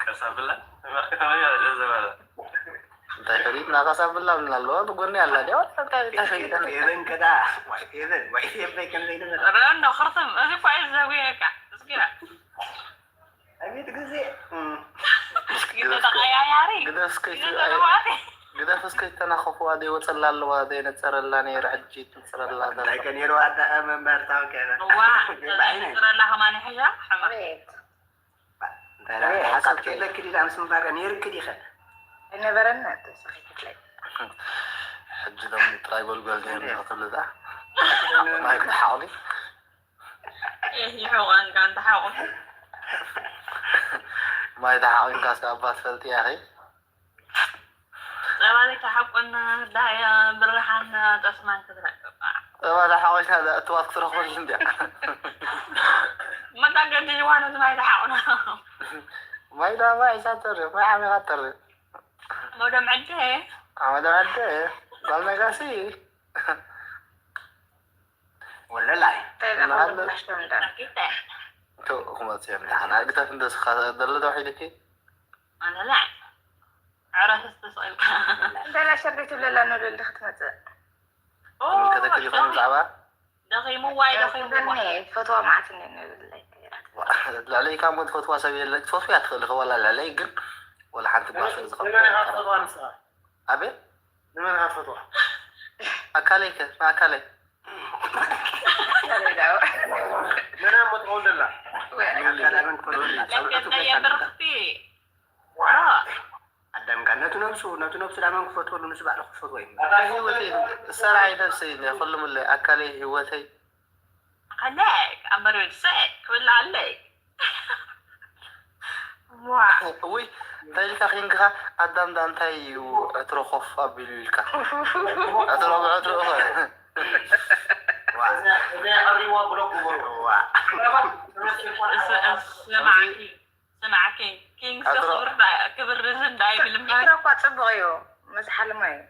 ቀሳብላ ተመክተመያ ዘበለ እንታይ ፈሊጥና ቀሳብላ ምን ኣለዋ ብጎኒ ኣላ ዲያ እንታይ እንታይ ፈሊጠን ፌበን ከዳ ዋይ ፌበን ዋይ ፌበን ከም ዘይነበረ ረ እንዶ ክርትም እዚ እኳ እዩ ዘጉየካ እስኪ ኣቤት ግዜ ግዜ ተቀያያሪ ግደፍ እስከ ግዜ ተለዋዋጢ ግደፍ እስከ ይተናኸፍዋ ዘይወፀላ ኣለዋ ዘይነፀረላ ነይረ ሕጂ ትንፅረላ እንታይ ከ ነይሩ ኣዳ መምበር ታወቀ እዋ ተዘይነፅረላ ከማን ይሕሻ ሕማቅ እንታይ ሓሳብ ከይለክ ዲዳ ምስ ምባር ነይርክ ዲኸ ኣይነበረን ተሰኺትለይ ሕጂ ደሞ ጥራይ ጎልጎል ነይሩ ክትብል እዛ ማይ ክትሓቕሊ ይሕቆንካ እንተሓቑ ማይ ተሓቒንካ እስከ ኣባ ትፈልጥ ኢኻ ጸባሊ ተሓቆና ዳያ ብርሃን ጠስማን ክትረቅብ ጸባ ተሓቒፍና ዘእትዋት ክትረኽበሉ እንድያ። መታገዲ ዋኖት ማይ ተሓቑና። ማይ ዳ ማይ ሒዛ ተርፍ፣ ማይ ዓሚቓ ተርፍ። ወደ ምዕደ ኣመደ ዓደ ጓል ነጋሲ ወለላይ እናሃለ ቂጠ ቶ ክመጽእ እዮም ደሓን ኣግዳፍ እንደ ስኻ ዘሎ ዶ ሒልኪ ኣነላ ዕረፍቲ ተስኢልካ እንደላ ሸርቤት ብለላ ንልል ክትመፅእ ምልከተኪ ዝኾነ ብዛዕባ ደኺምዋ እዩ ደኺምዋ ፈትዋ መዓት እኒ ንልለይ ልዕለይ ካብ ሞት ፈትዋ ሰብ የለ ትፈትዋ ትኽእል ኢኺ ወላ ልዕለይ ግን ወላ ሓንቲ ጓል ስለ ዝኸ ንመን ኢኻ ትፈትዋ ንስኻ? ኣቤት ንመን ኢኻ ትፈትዋ? ኣካለይ ከ ንኣካለይ መን እያ እሞ ትኸውን ደላ? ለከተ የብርኽቲ ኣዳምካ ነቱ ነብሱ ነቱ ነብሱ ዳመን ክፈትወሉ ንሱ ባዕሉ ክፈትወ እዩ ህይወተይ ሰራይ ነብሰይ ነ ኩሉ ምለይ ኣካለይ ህይወተይ ኣለይ ኣንበሪ ወድሰ ክብላ ኣለይ ዋ ውይ እንታይ ኢልካ ኪንግኻ ኣዳም ዳ እንታይ እዩ ዕትሮ ኮፍ ኣቢሉ ኢልካ ዕትሮ ብዕትሮ እዚ ቀሪዋ ብሎክ ግበሩ። ስማዕኪ ስማዕኪ ኪንግ ክብር ዝንዳ ይብል እምበር ዕትሮ እኳ ፅቡቕ እዩ መዝሓልማ እዩ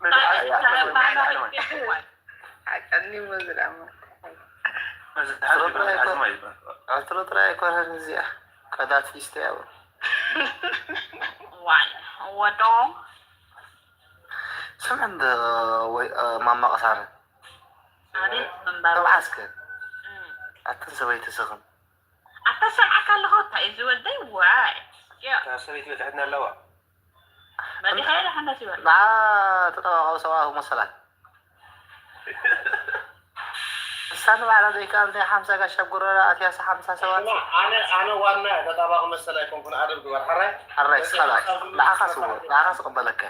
ወደደ ኣቀኒሞ ዝዳሞ ዕትሮ ጥራይ ኣይኮነን እዚኣ ቀዳት ፊስተ ያው ዋይ ወዶ ስምዕ እንደ ወይ ማማ ቀሳነ ኣቤት ምንባሩ ተብዓስከ ኣትን ሰበይቲ ስኽን ኣታ ሰምዓካ ኣለኹ እንታይ እዚ ወደይ ዋይ እታ ሰበይቲ በትሕትና ኣለዋ በዲሐ ደሓነት ይበል ንዓ ተጠባባዊ ሰብኣዊ መሰላት እሳ ንባዕላ ዘይከኣል ናይ ሓምሳ ጋሻ ጉረራ ኣትያሳ ሓምሳ ሰባት ኣነ ኣነ ዋና ተጣባቂ መሰል ኣይኮንኩን ኣደብ ግበር ሓራይ ሓራይ ስኻላ ንዓኻ ስዎ ንዓኻ ስቕበለካ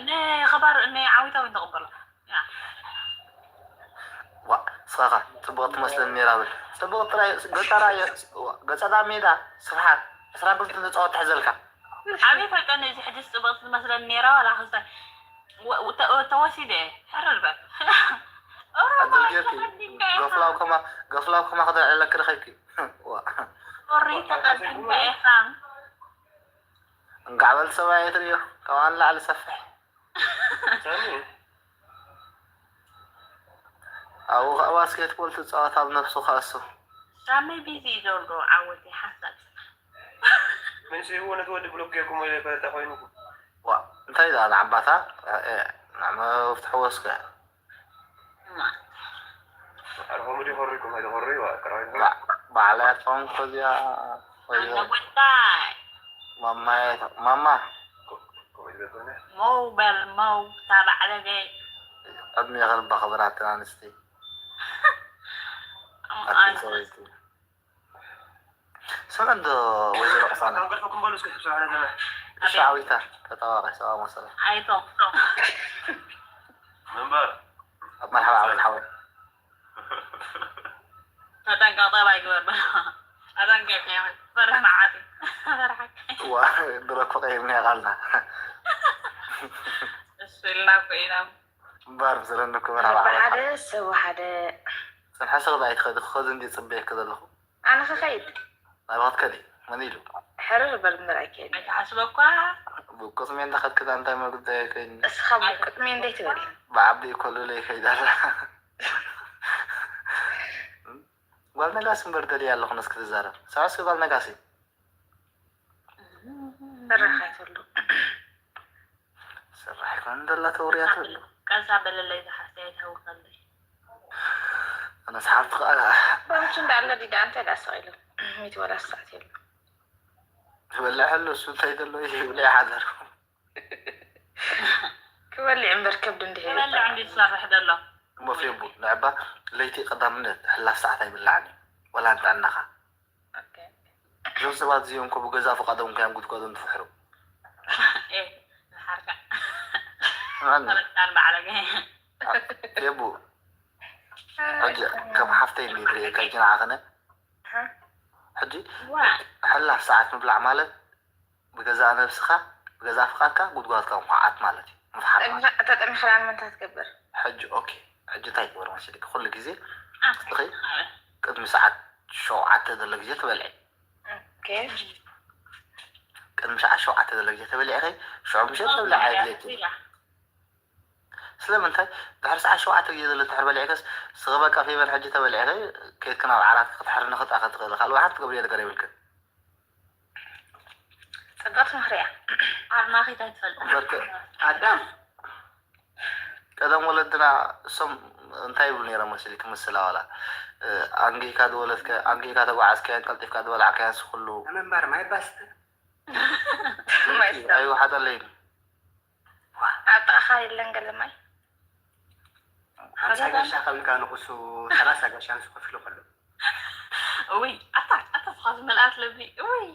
ንኸባር ንዓዊታዊ ንተቕበሎ ዋ ስኻኻ ፅቡቕ ትመስለኒ ነይራ ብል ፅቡቕ ጥራይ ገፃ ራእዮ ገፀ ዳ ሜዳ ስፍሓት ዕስራ ብርቱ ተፃወት ትሕዘልካ ኣበይ ፈልጠኒ እዚ ሕጂ ፅብቕቲ ትመስለኒ ነይራ ዋላ ክስተ ተወሲደ ሕርር በል ኣደልጌርኪ ገፍላው ከማ ገፍላው ከማ ክደዕለለክ ረኸብኪ ቁሪ ተቐዲምካ ኢኻ እንጋዕበል ሰብኣይ ትርእዮ ካብኣ ንላዕሊ ሰፍሕ ኣብኡ ከዓ ባስኬትቦል ትፃወት ኣብ ነብሱ ከእሱ ሳሚ ቢዚ ዘሎ ዓወት ይሓሳብ ምን ሲቡ ነቲ ወዲ ብሎክ ጌርኩም ወይ ፈለጠ ኮይኑ ዋ እንታይ ዳ ንዓባታ ንዕመ ፍትሕዎ እስከ ኣርሆሙ ዲኾሪኩም ኣይተኾሪ ቀራዊኩም ባዕላ ያጥፋውን ከዚያ ኣነወዳይ ማማየ ማማ መው በል መው ታባዕለገይ ዕድሜ ክንባ ክብራት ኣንስቲ ኣቲ ሰበይቲ ስምዕ እንዶ ወይዘሮ ቅሳና ገርፈኩም በሉ እስኪ ስብሓነ ዘመን ሻዊታ ተጣዋቂ ሰባ መሰለ ኣይቶ ምንበር ኣብ መርሓባ ዓወት ሓወት ተጠንቀቕ ጠባይ ግበር በል ኣጠንቀቕ ፈርሕ መዓት ፈርሓ ዋ ድሮ ክቐይም ቃልና እሱ ኢልና ኮይና እምበር ዘለኒ ክብር ኣብ ዓወት ብሓደ ሰብ ሓደ ፅንሐ ሰቕዳ ኣይትኸዲ ክኸዱ እንዲ ፅበየክ ዘለኹ ኣነ ክኸይድ ናብኣ ክትከዲ መን ኢሉ ሕርር በል እምበር ኣይከይድ ኣይትሓስበ እኳ ብቁፅሜ እንዳኸድክዳ እንታይ መጉዳይ ኣይከይድኒ እስኻ ብቁጥሜ እንደይ ትብል ብዓቢ ኮሉለ ይኸይዳላ ጓል ነጋሲ እምበር ደልያ ኣለኹ ነስ ክትዛረብ ሰዓስኪ ጓል ነጋሲ ስራሕ ኣይተሉ ስራሕ ኣይኮነ እንደላ ተውርያ ተሉ ቀዛ በለለይ ዝሓፍተይ ኣይትሃውኸለይ ኣነ ሰሓብቲ ከዓ ባምቹ እንዳለ ዲዳ እንታይ ዳስቕ ኢሉ ሚት ወላ ሰዓት የሉ ዝበልዐሉ እሱ እንታይ ዘሎ ይብለ ይሓዘሩ ክበልዕ እምበር ከብድ እንድሄ ክበልዕ እንዲ ዝሰርሕ ዘሎ እሞ ፌቡ ንዕባ ለይቲ ቀዳምነት ሕላፍ ሰዓት ኣይብላዕን እዩ ወላ ንጥዕናኻ እዞም ሰባት እዚኦም ኮ ብገዛ ፍቃዶም ከያን ጉድጓዶም ትፍሕሩ ኤ ዝሓርካ ምዕነ ፈረቃን ባዕለገ ፌቡ ሕጂ ከም ሓፍተይ እንዲ ትርእየካ ሕጂ ንዓኸነ ሕጂ ዋ ሕላፍ ሰዓት ምብላዕ ማለት ብገዛእ ነብስኻ ብገዛእ ፍቓድካ ጉድጓድካ ምኹዓት ማለት እዩ። ምፍሓር ማለት እዩ። ተጠሚኻ ደኣ ንምንታይ ትገብር? ሕጂ ኦኬ፣ ሕጂ እንታይ ይግበር መሲልኪ? ኩሉ ግዜ ንስኺ ቅድሚ ሰዓት ሸውዓተ ዘሎ ግዜ ትበልዒ። ኦኬ። ቅድሚ ሰዓት ሸውዓተ ዘሎ ግዜ ተበሊዕኺ ሽዑ ምሸት ተብልዒ ኣድለይቲ። ስለምንታይ ድሕሪ ሰዓት ሸውዓተ ግዜ ዘሎ እንድሕር በሊዕክስ ስኺ በቃ ፌቨን ሕጂ ተበሊዕኺ ከይድኪ ናብ ዓራትኪ ክትሕርኒ ክትኣኸ ትኽእሊ ካልእ ሓንቲ ትገብርዮ ነገር የብልክን። ጽብቕቲ ምኽሪ እያ። ኣርማኺት ኣይትፈልጥን። በርክ ኣዳም ቀደም ወለድና እሶም እንታይ ይብሉ ነይሮም መሲልኪ? ምስላ ዋላ ኣንጊህካ ዝወለድካ ኣንጊህካ ተጓዓዝካዮን ቀልጢፍካ ዝበላዕካዮን ንሱ ኩሉ ምንባር ማይ ባስተ ኣይወሓጠለይን። ኣብ ጥቓኻ የለን ገለ ማይ? ሓምሳ ጋሻ ከብልካ ንቁሱ ሰላሳ ጋሻ ንሱ ከፊሉ ከሎ እውይ ኣታ ኣታ ስኻ ዝመልኣት ለቢ እውይ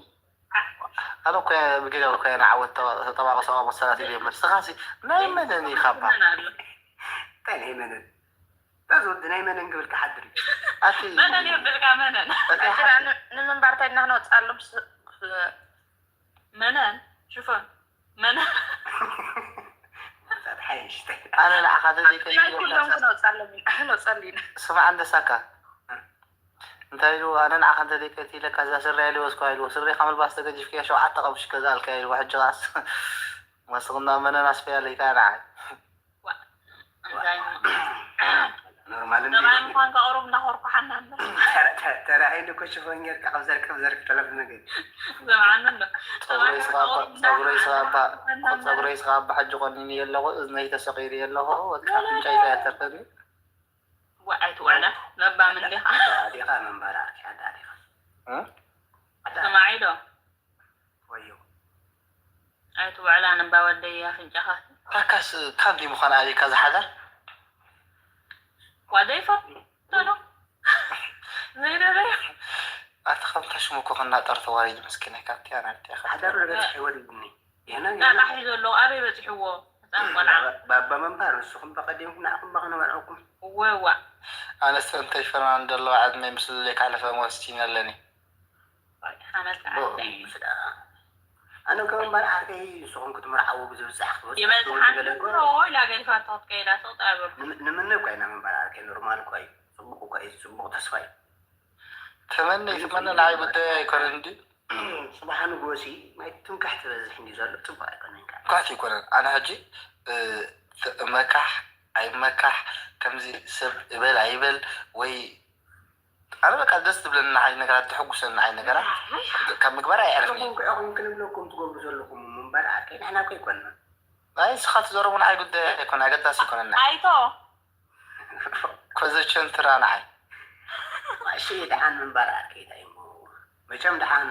ኣነ እኮ ብጌጋ እኮ እየ ንዓወት ተጠባቕሶ መሰላት ኢለ እምበር ንስኻሲ ናይ መነን ኢኻባ? እንታይ ናይ መነን እዛ ዝወዲ ናይ መነን ክብል ክሓድር እዩ። ኣቲ መነን የብልካ መነን እቲ ኣጅራ ንምንባር እንታይ ኢልና ክነውፅኣሎም ስ- ስ- መነን ሽፎን መነን ሓይሽ ኣነ ንዓኻ ተዘይከ ናይ ኩሎም ክነውፅኣሎም ኢና ክነውፅኣሉ ኢና ስማዕ እንደሳካ እንታይ ኢሉ ኣነ ንዓኻ እንተ ደይከቲ ኢለካ እዛ ስረ ኢልዎ እስኳ ኢልዎ ስሬኻ ምልባስ ተገዲፍክያ ሸውዓተ ቀብሽ ገዛልካ ኢልዎ ሕጂ ኻስ መስኽና መነን ኣስፈያ ለይካ ንዓይ እንታይ ኖርማል እንዲ ሰብኣይ ምኳን ከቕሩብ እናኾርኩሓና ኣሎ ተራእይኒ እኮ ሽፎን ጌርካ ካብ ዘርቅብ ዘርቅ ጠለብ ነገር ዘምዓኒ ኣሎ ፀጉረይ ስኻ እባ- ፀጉረይ ስኻ እባ- ፀጉረይ ስኻ እባ ሕጂ ቆኒኒ ኣለኹ እዝነይ ተሰቂሩ ኣለኹ በቃ ፍንጫይ ከያተርፈኒ ወዓይ ትውዕላ ለባም እንዲኻ ዲኻ መንበራ ኣርኪ ኣዳ ዲኻ እ? ኣዳ ሰማዒ ዶ ወዮ ኣይትውዕላ ነባ ወደይ ኣፍንጫኻ ታካስ ካንዲ ምዃን ኣበይካ ዝሓደር ዋ ዘይፈትኖ ዘይደለዮ ኣቲ ከምታ ሽሙ እኮ ክናጠር ተዋሪድ ምስኪናይ ካብቲ ኣናልቲ ኢኻ ሓዳሩ ረገጽ ሕይወት ይብኒ ይህና ጣጣ ሒዞ ኣለዎ ኣበይ በፂሕዎ ህፃን ቆልዓ ባባ መንባር ንስኹም በቀዲምኩም ንዓኹም በኸ ነበርዕኩም እወዋ ኣነስ እንተይ ፈርማን ዘለዋ ዕድመይ ምስ ልለይ ካሕለፈ ወስቲን ኣለኒ ሓመልካ ዓደይ ኣነ ከመንባር ዓርከይ ንስኹም ክትምርዓዉ ብዝብፃሕ ይበዝሓን ድሮ ኢላ ገዲፋቶ ክትከይዳ ስቕ ጠበብ ንምነ እኳ ኢና መንባር ዓርከይ ኖርማል እኳ እዩ ፅቡቅ እኳ እዩ ፅቡቅ ተስፋ እዩ ተመነ ተመነ ንዓይ ጉዳይ ኣይኮነን እንዲ ፅባሕ ንጎሲ ናይ ትምክሕቲ በዝሕ እንዲ ዘሎ ፅቡቅ ኣይኮነን ከዓ ትምክሕቲ ኣይኮነን ኣነ ሕጂ እ፣ ት- እመካሕ ኣይመካሕ ከምዚ ሰብ እበል ኣይበል ወይ ኣነ በቃ ደስ ትብለኒ ንዓይ ነገራት ተሐጉሰኒ ንዓይ ነገራት ካብ ምግባር ኣይዕርፍኒ ኹም ክዕኹም ክንብለኩም ትገብሩ ዘለኹም ምንባር ዓርከይ ንሕና እኮ ኣይኮንና ናይ ንስኻ ትዘረቡ ንዓይ ጉዳይ ኣይኮነ ኣገዳሲ ኣይኮነና ኣይቶ ኮዘቸንትራ ንዓይ እሺ ደሓን ምንባር ዓርከይ እንታይ እሞ መቸም ደሓን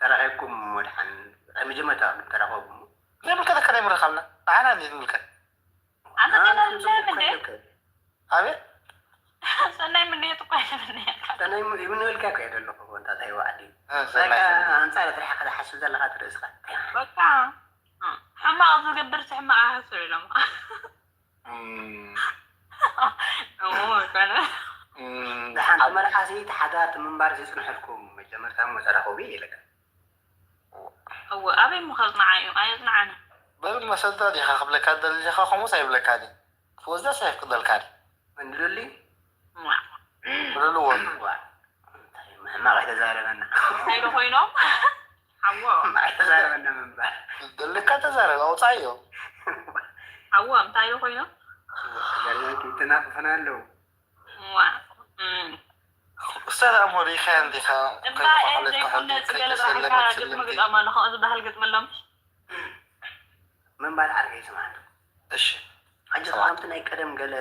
ተራኺብኩም እሞ ደሓን መጀመርታ ተራኸቡ እሞ ዘይምልከተካ ናይ ምርኻብና ንዓና እንዲ ዝምልከት ኣንተ ተናልናም እንዴ ኣቤት ሰናይ ምንየት እኳ ይምንየካ ሰናይ ይምንበልካ እኮ እየ ዘለኹ እንታይ ታይ ዋዕዲ እ፣ ሰናይ ኣንፃር እቲ ርሓ ክትሓስብ ዘለካ ትርእስኻ በቃ ሕማቕ ዝገብር ሕማቕ ኣህስር ኢሎም እም፣ እሞ ይኮነ እም፣ ደሓን ተመርዓሲ ተሓዳርቲ ምንባር ዝፅንሐልኩም መጀመርታ እሞ ተራኸቡ ኢለካ እወ ኣበይ እሞ ከፅንዓ እዩ ኣየፅንዓኒ በል መሰዳ ዲኻ ክብለካ ደሊ ዲኻ ከምኡስ ኣይብለካን እዩ ክትወስዳስ ኣይፍቅደልካን እዩ እንድልሊ ብልልዎ ዋ እንታይ ሕማቕ ኣይተዛረበና እንታይ ዶ ኮይኖም ሓዎ ሕማቕ ኣይተዛረበና ምንባር ደልካ ተዛረብ ኣውፃዮ ሓዎ እንታይ ዶ ኮይኖም ተናቅፈና ኣለዉ ዋ እም። ኡስታዝ ኣሞ ሪኢኻዮ እንዲኻ እምባ ኤ ዘይኮነ ፅገለ ጥራሕ ኢልካ ግጥሚ ግጠመሉ ከምኡ ዝበሃል ግጥሚ ኣሎም ምንባር ዓርከይ ስማዕኒ እሺ ሕጂ ከምቲ ናይ ቀደም ገለ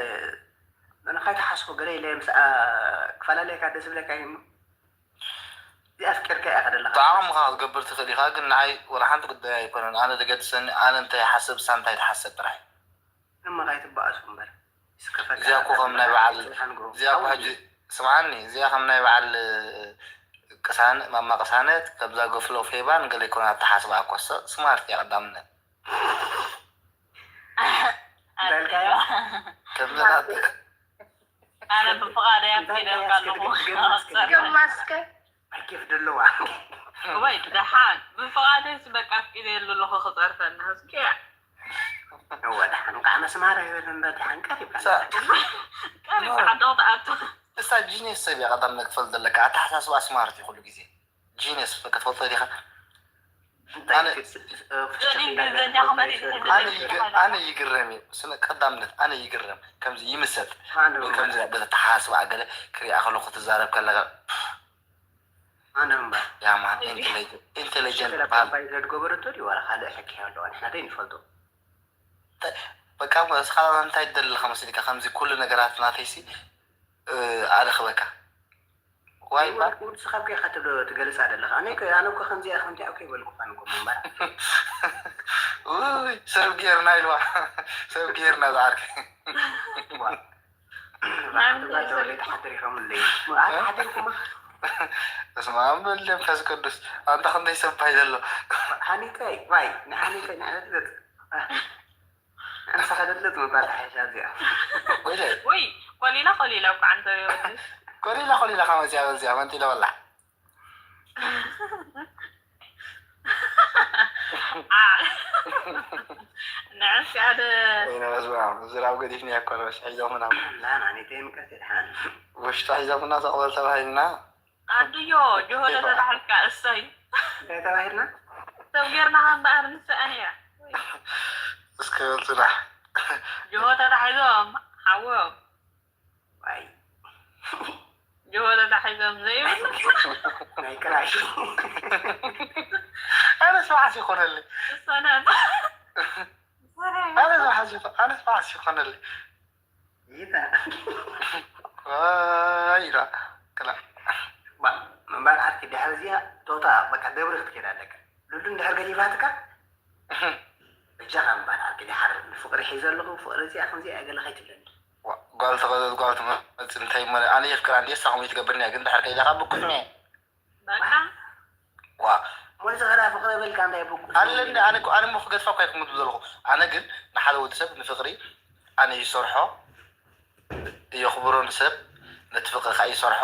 ንዓኻ ይትሓስቦ ገለ ኢለ ምስኣ ክፈላለየካ ደስ ዝብለካ እዩ እሞ እዚኣ ኣፍቂርካ ኢኻ ዘለኻ ብዓቕምኻ ክትገብር ትኽእል ኢኻ ግን ንዓይ ወላ ሓንቲ ጉዳይ ኣይኮነን ኣነ ዝገድሰኒ ኣነ እንታይ ይሓስብ እሳ እንታይ ትሓስብ ጥራይ እሞ ካይትበኣሱ እምበር እዚኣ እኮ ከም ናይ በዓል እዚኣ እኮ ሕጂ ስምዓኒ እዚኣ ከም ናይ በዓል ቅሳነ ማማ ቅሳነት ከምዛ ገፍሎ ፌባን ገለ ይኮና ኣተሓስባ እኮ ስማርት እያ ቀዳምነት እንዳልካዮ ከምዘናት ኣነ ብፍቓደይ ኣፍቂደልካ ኣለኹ ገማስከ ኣኬፍ ደለዋ ወይ ደሓን ብፍቓደይስ በቃ ኣፍቂደሉ ኣለኹ ክጸርፈና እስኪ። እወ ደሓን እንኳዕ መስማር ይበል እምበር ደሓን ቀሪብካ ሳ- ቀሪብ ዓዲ ክትኣቱ እሳ ጂኒየስ ሰብ እያ ቀዳም ክትፈልጥ ዘለካ ኣተሓሳስባ ስማርት እዩ ኩሉ ግዜ ጂኒየስ ክትፈልጦ ዲኻ እንታይ ኣነ- ፍሽኽ ዘን እንዳለ እንግሊዝኛ ክመሪጽ ኣነ ይግ- ኣነ ይግረም እዩ ስነ ቀዳምነት ኣነ ይግረም ከምዚ ይምሰጥ ኣነ ከምዚ በተተሓሳስባ ገለ ክሪኣ ከለኩ ትዛረብ ከለካ ኣነ እምበር ያማ ኢንቴሊጀንት በሃል ባይ ዘድገበረቶ ድዩ ዋላ ካልእ ሕኪ ኣለዋ ንሕና ደይ ንፈልጦ በቃ እስኻ እንታይ ትደሊ ኣለኻ መሲልካ ከምዚ ኩሉ ነገራት ናተይሲ ኣረኽበካ ዋይ ባ ወርቁ ንስኻ እኮ ኢኻ ትብሎ ትገልጻ ዘለኻ ኣነ እኮ ኣነ እኮ ከምዚኣ ከምዚኣ እኮ ይበልኩኻ ንኮ ምንባር ውይ ሰብ ጌርና ኢልዋ ሰብ ጌርና ዝዓርከ ተሓደሪኸምለይ ተሓደሪኹማ በስመ ኣብ ወልድ መንፈስ ቅዱስ ኣንታ ክንደይ ሰባይ ዘሎ ሓኒተይ ዋይ ንሓኒተይ ንዕለት ገጽ ኣንሳ ከደለት ምባል ሓሻ እዚኣ ወይለ ወይ ኮሊላ ኮሊላ እኮ ዓንተ ይወድስ ኮሊላ ኮሊላ ከመዚያ በዚያ መንጢለ በላ ንዕስ ሓደ ወይነ በስመ ኣብ ዝራብ ገዲፍኒ ያኮነ በስ ሒዞምና ላና ኒተይን ቀትል ሓን ውሽጡ ሒዞምና ተቕበል ተባሂልና ኣድዮ ጆሆ ተተባሕልካ እሰይ እንታይ ተባሂልና ሰብ ጌርና ከንበኣር ንስኣን እያ እስከ በል ጽናሕ ጆሆ ተታሒዞም ሓዎም ዋይ ጆሆ ተታሒዞም ዘይብል ናይ ክራሽ ኣነ ስብዓት ይኾነልኝ እሰነት ኣነ ስብዓት ይኾ- ኣነ ስብዓት ይኾነልኝ ይታ ዋይ ኢላ ክላ ምንባር ዓርኪ ድሕሪ እዚኣ ቶታ በቃ ደብሪ ክትከይድ ኣለካ ሉሉ እንድሕር ገዲፋትካ እጃኻ ምንባር ዓርኪ ድሓር ፍቅሪ ሒዘ ኣለኹ ፍቅሪ እዚኣ ከምዚኣ ገለ ከይትብለኒ ጓል ተቐዘዝ ጓል ትመፅእ እንታይ እሞ ኣነ የፍቅራ እንዲ ሳኹም ይትገብርኒ ግን ድሕር ከይዳኻ ብኩትኒ በቃ ዋ ሞልዚ ከዳ ፍቅሪ በልካ እንታይ ብኩ ኣለኒ ኣነ እኮ- ኣነ እሞ ክገድፋ እኳ ይኩምት ዘለኹ ኣነ ግን ንሓደ ወዲ ሰብ ንፍቅሪ ኣነ ይሰርሖ የኽብሮ ንሰብ ነቲ ፍቅሪ ከዓ ይሰርሖ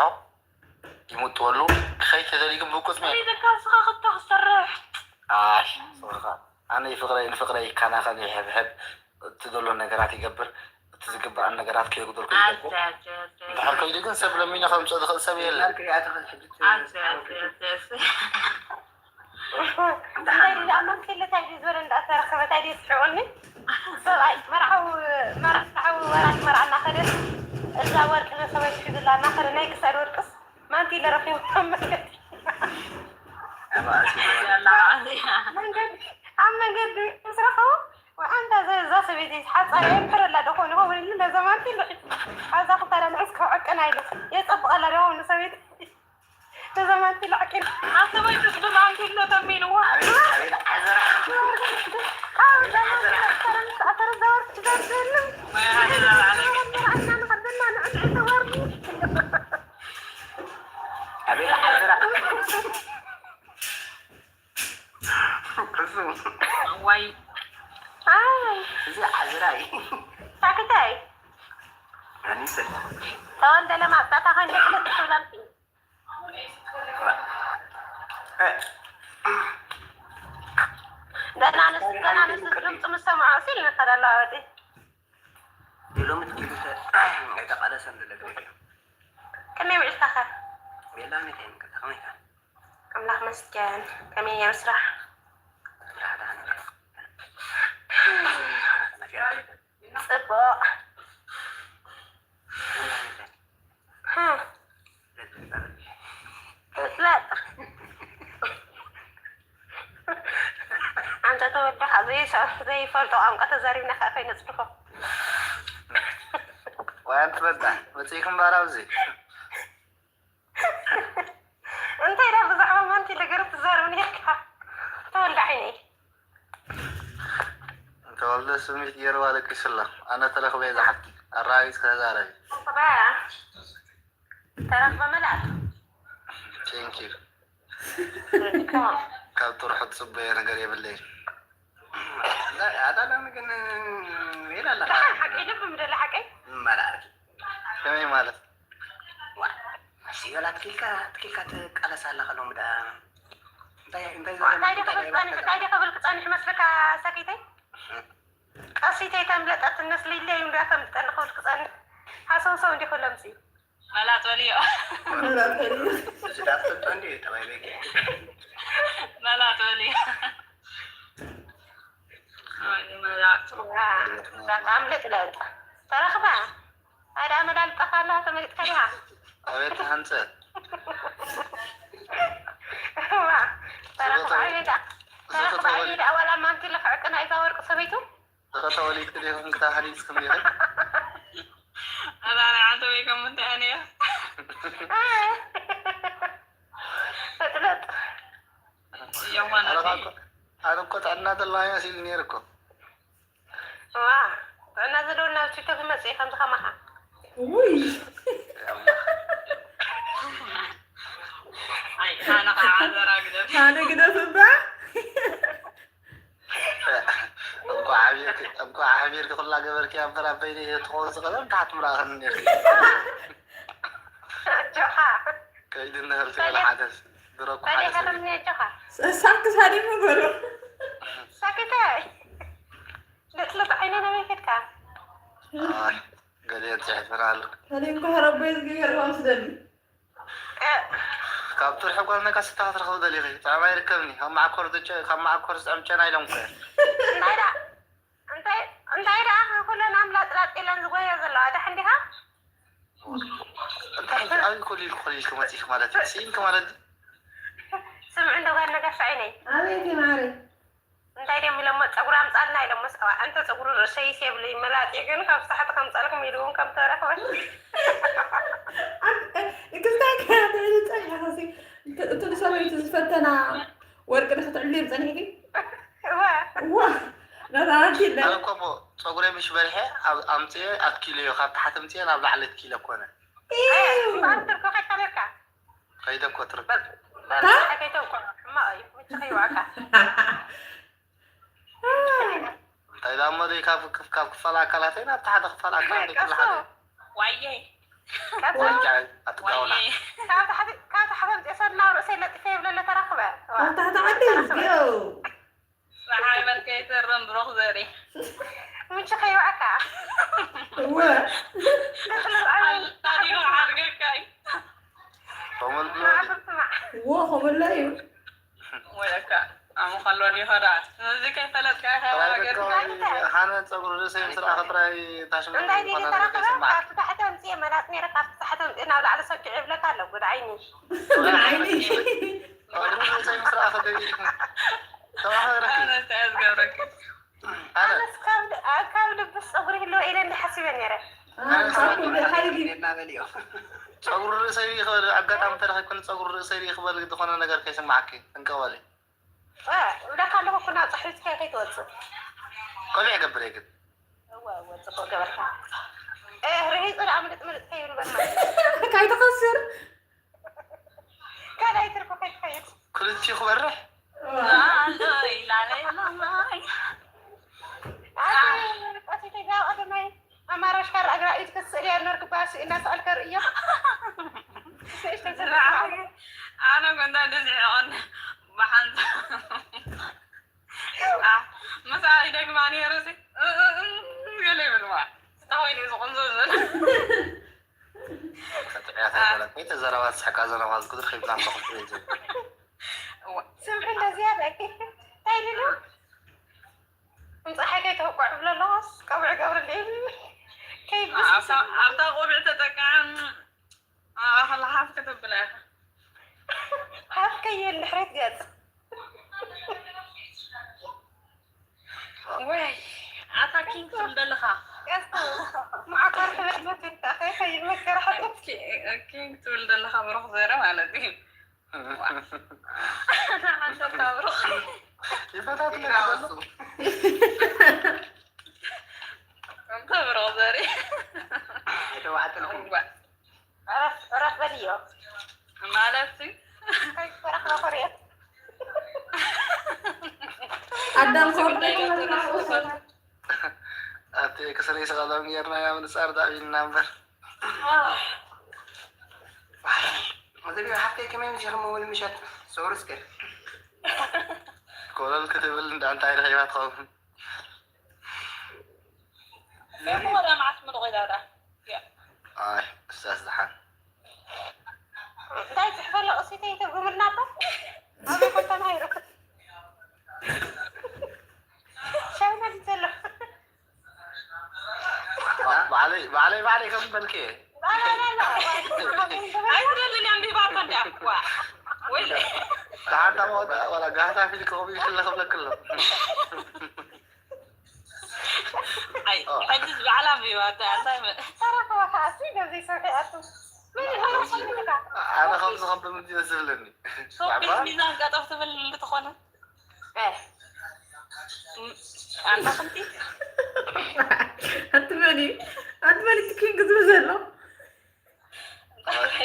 ይምጥወሉ ክኸይድ ተደልዩ ግን ብቁፅሚ ከሊዘካ ንስኻ ክቶ ክሰርሕ ኣሽ ስኻ ኣነ ይፍቅረይ ንፍቅረይ ይከናኸን ይሕብሕብ እቲ ዘሎ ነገራት ይገብር እቲ ዝግባኣን ነገራት ከየጉደልኩ ይገብር እንድሕር ከይዱ ግን ሰብ ለሚነ ከምፅኦ ዝኽእል ሰብ የለን ክሪኣቶ ሕጂ እንታይ ድዩ ኣመንኪሉ እንታይ ድዩ ዝበለ እንዳተረኸበ እንታይ ድዩ ስሕቁኒ ሰብኣይ መርዓዊ መርዓዊ ወራሽ መርዓ እናኸደ እዛ ወርቂ ሰበይቲ ሒዙላ እናኸደ ናይ ክሳድ ወርቅስ ማንቲ ኢለ ረኺቡ ኣብ መንገዲ መንገዲ ኣብ መንገዲ ምስ ረኸቡ ኣንታ እዛ ሰበይቲ ሓፃር የንብረላ ዶ ኮይኑ ኸውን ኢሉ ነዛ ማንቲ ኢሉ ኣብዛ ክሳዳ ንዕስ ክዕቅና ኢሉ የፀብቐላ ዶ ኸውን ሰበይቲ ነዛ ማንቲ ኢሉ ዓቂኑ ኣሰበይትስ ብማንኪሎ ተሚንዋ ኣቤት ሓዘራ ዋይ እዚ ሓዘራ እዩ ሳክታይ ኣኒሰ ተወልደ ለማምጣታ ከንደክለት ትብላልኪ ደናንስ ደናንስ ድምፂ ምስ ሰምዖ ሲል ንኸዳለዋ ወዲ ሎሚ ትኪሉተ ኣይተቃለሰን ዝለግበ እዩ ከመይ ውዒልካኸ ቤላ ነተይንከተኸመይካ ኣምላኽ መስገን ከመይ ነይሩ ስራሕ ስራሕ ደሓን ፅቡቅ እፍለጥ ኣንተ ተወደኻ ዘይፈልጦ ቋንቋ ተዛሪብና ከዓ ከይነፅድፎ ዋያን ትፈልጣ መፅኢኩም ባር ኣብዚ እንታይ ዳ ብዛዕባ ማንቲ ነገር ትዛረብ ነርካ ተወልደ ዓይነይ ተወልደ ስሚት ገይርዋ ለቂሱላ ኣነ ተረኽበ ዝሓፍቲ ኣረጋጊፅ ከተዛረቢ ባ ተረኽበ መላእክ ቴንኪዩ ከማ ካብ ጥርሑ ትፅበዮ ነገር የብለይን ኣዳዳሚ ግን ሜዳ ኣለካ ደሓን ሓቀይ ልቢ ምደለ ሓቀይ መላእክ ከመይ ማለት ሲበላ ትኪልካ ትኪልካ ትቃለስ ኣለካ ሎሚ ዳ እንታይ እንታይ እንታይ ደ ክብል ክጸንሕ እንታይ ደ ክብል ክጸንሕ መስለካ? ሰኪተይ ቀሲተይ ተምለጠት እነስልይለይ እንዳ ተምልጠኒ ክብል ክጸንሕ ሃሰውሰው እንዲ ክለምጽ እዩ። መላጥ በልዮ። እዚ ዳፍቶ እንዲ ጠባይ ቤት። መላጥ በልዮ። ኣምልጥ ለጥ ተረኽባ ኣዳ መላልጠኻ ኣለዋ ተመሊጥካ ዲኻ? ኣቤት ሃንፀ ተረኽባ ኣቤዳ ተረኽባ ኣቤዳ ዋላ ማንቲ ልኽዕቅና እዛ ወርቂ ሰበይቱ ተኸተወሊት ክዲኹም ክታህሊት ስክም ዲኹም ኣዛ ናይ ዓንተ ወይ ከም እንታይ ኣነ እያ እጥለጥ እዮም ማለት እዩ። ኣነ እኮ ጥዕና ዘለዋ መሲሉ ነይሩ እኮ። ዋ ጥዕና ዘለዎ ናብ ቲክቶክ ይመጽእ እዩ ከምዚ ከማኻ። ውይ ኣነ ከዓ ሓደራ ግደፍ። ኣነ ግደፍ እባ። እንኳዕ ሓቢርኪ እንኳዕ ሓቢርኪ ኩላ ገበርኪ እምበር ኣብ በይነይ ትኸውን ዝቐለም ታሕቲ ምራኸኒ ነርኪ። ኣጆኻ። ከይዲ እንህልቲ ወላ ሓደስ ድረኩ ሓደ ፈሊኻ ሰብ ተምኒ ኣጆኻ። ሳክ ሳዲሙ በሎ። ሳክተ ልጥልጥ ዓይነ ናበይ ከድካ? ኣይ፣ ገሊአን ጽሒፈን ኣሎ። ከሊእን ኳሕረቦይ ዝግበር ወስደኒ። ካብ ጥርሒ ጓል ነጋሲ እንታይ ክትረኽቢ ደሊኺ? ጥዕም ኣይርከብኒ። ካብ መዓኮር ዝጨ ካብ መዓኮር ዝጥዕም ጨና ኢሎም እኮ እዮም። እንታይ ደኣ እንታይ እንታይ ደኣ ኩለን ኣምላጥላጥ ኢለን ዝጎያ ዘለዋ ደሓን ዲኻ? እንታይ ኢልኪ? ኣበይ ኮሊልኪ ኮሊልኪ መጺእኪ ማለት እዩ? ስኢንኪ ማለት ድዩ? ስምዒ እንዶ ጓል ነጋሲ ዓይነይ። ኣቤት ማዕረይ። እንታይ ድዮም ኢሎሞ? ጸጉሪ ኣምጻልና ኢሎሞ። ሰብኣ ኣንተ ጸጉሪ ርእሰይስ የብለይ መላጺ ግን ካብ ታሕቲ ከምጻልኩም ኢልዎም ከም ተረኽበ። ክስታይ ከያትዕሊ ጸኒሕኻሲ። እቱ ንሰበይቱ ዝፈተና ወርቂ ንክትዕልዮም ጸኒሕኪ? እወ። እዋ። ናታናኪ ኣነ እኮ እሞ ጸጉረይ ምሽ በሪሐ ኣብ ኣምጽኤ ኣትኪለዮ ካብ ታሕቲ ኣምጽኤ ናብ ላዕሊ ኣትኪለ ኮነ። ኢዩ። ኣንተ እኮ ከይተነካ። ከይደ እኮ ትርክ። በቃ ከይተንኮ። ሕማቕ እዩ። ምች ከይዋካ። እንታይ ዳሞ ደይ ካብ ክፍ- ካብ ክፋል ኣካላተይ ናብ ታሕቲ ክፋል ኣካላተይ ክልሓደ። ዋየይ። ወንጫ ኣትጋውላ። ዋየይ። ካብ ታሕቲ ካብ ታሕቲ ኣምፅኤ ሰድና ርእሰይ ለጢፈ ይብለለ ተራኽበ። ኣብ ታሕቲ ዓዲ ዮ። ፀሓይ መልከ ይተርም ብሩኽ ዘርኢ። ምንጭ ከይዋዕካ። እወ። ኣልታዲኖ ዓርገካ እዩ። ተመልክሎ። ማዕፍር ስማዕ። እዎ ከምላ እዩ። ወለካ ኣሙ ከሎ ዲኸዳ ስለዚ ከይፈለጥካ ጥራይ ኢኻ በቃ ወይ ሃነ ፀጉሪ ርእሰይ ምስ ረኣኸ ጥራይ ታሽሙ እንታይ ድዩ ኮነ ተረኽበ? ከይሰማዕ። ካብቲ ታሕቲ ኣምፅኤ መላጥ ነይረ፣ ካብቲ ታሕቲ ኣምፅኤ ናብ ላዕሊ ሰኪዐ ይብለካ ኣሎ። ጉድ ዓይኒ። ጉድ ዓይኒ። ፀጉሪ ርእሰይ ምስ ረኣኸ ደጊ ተባህረኪ። ኣነ እንታይ ዝገብረኪ? ኣነ ኣነስ ካብ ል- ኣብ- ካብ ልብስ ፀጉሪ ህልወ ኢለ እንዲ ሓሲበ ነይረ። ኣነ ኣነ ካብ ኩሉ ሓይሊ። እናበልዮ። ፀጉሪ ርእሰይ ይኽበል ኣጋጣሚ ተረኺብክን ፀጉሪ ርእሰይ ይኽበል ዝኾነ ነገር ከይስማዓኪ እንቀበሊ። እ፣ እብለካ ኣለኹ እኮ ናብ ፃሕሊ ትካይ ከይትወፅእ። ቆቢዕ ገብር የግን። እወ እወ ፅቡቅ ገበርካ። እ፣ ርሂፁ ደኣ ምልጥ ምልጥ ከይብል በልና። ካይትኸስር። ካልኣይ ትርፊ ከይትኸይድ። ክልቲኡ ክበርሕ። ላሎይ ላለይ ላሎይ። ኣቲ ቆሲተ ጋር ቀደማይ ኣማራሽ ካር ኣግራኢት ክትስእል እያ ነርክ ባሲ እናሰኣልከ ርእዮ። ኣነ ጎንዳ እንደዚህ ሆን ብሓንሳ ምሳ ይደግማ ነይሩ ሲ ገለ ይብልዋ ስታወይ ዝቆንዞ ዘለ ተጥዕያት ኣይኮነን። ከይተዘረባ ትስሕቃ ዘለዋ ዝኩ ትረኺብና ንሰኹም ትብል። እዋ፣ ስምዒ እንደዚያ በቂ። እንታይ ኢሉ? እምፀሓይ ከይተወቅዕ ብሎ ኣለዋስ ቀብዒ ገብርልኤል ከይብስ ኣብታ ኣብታ ቆቢዕ ተጠቅዐ ኣኸላ ሓፍ ከተብላ ኢኻ። ሓፍ ከይብል ድሕሪት ገጽ። ወይ ኣታ ኪንግ ትብል ዘለኻ። ቀስ መዓካር ትበል መትንታ ከይኸይድ መከራ ሓጢኣት። ኪንግ ትብል ዘለኻ ብሩኽ ዘረ ማለት እዩ። ሓንሳብ ብሩኽ ይፈታትለካ ዘሎ። እንተ ብሩኽ ዘረ። ኣይተዋዕጥልኩም። ዕረፍ ዕረፍ በልዮ። ማለት ሲ? ከይፈረኽረኹ ርእየት። ኣዳም ኮርደይ ኣብቲ ኤክስሬይ ስቐሎም ጌርናዮ ምንጻር ዳኣ ኢልና እምበር። እዚ ሓፍተይ ከመይ ምሲኹም እውን ምሸት ስዑር እስከ። ኮለል ክትብል እንዳ እንታይ ረኺባ ትኸውን? ፈሙ ወደ መዓስ ምልቕ ኢላ ዳ? ያ። ኣይ እሳስ ዝሓን እንታይ ጽሕፈ ኣሎ? እሲተይ ተጉምርና እኮ ኣበይ ኮን ተማሂሩ? ቻይና ድዩ ዘሎ? ባዕለይ ባዕለይ ባዕለይ ከም በልክ እየ። ኣይትደልን ኣንቢባቶ እንዳ ዋ። ወይለ። ተሓንታ መወዳ ወላ ጋህታ ፊልክ ከብዩ ክለ ክብለክ ኣሎ። ኣይ ሕጅስ ባዕላ ኣንቢባቶ እንታይ መ- ተረኸበ ከዓሲ ገዘይ ሰውሒ ኣቱ ምን ይኸረሰልካ? ኣነ ከምዚ ከም ብምንድዮ ዝብለኒ ሶፊ ሚዛን ቀጠፍ ትብል እንድትኾነ ኣንታ ከምቲ ኣትበሊ ኣትበሊ ትኪንግ ዝብል ዘሎ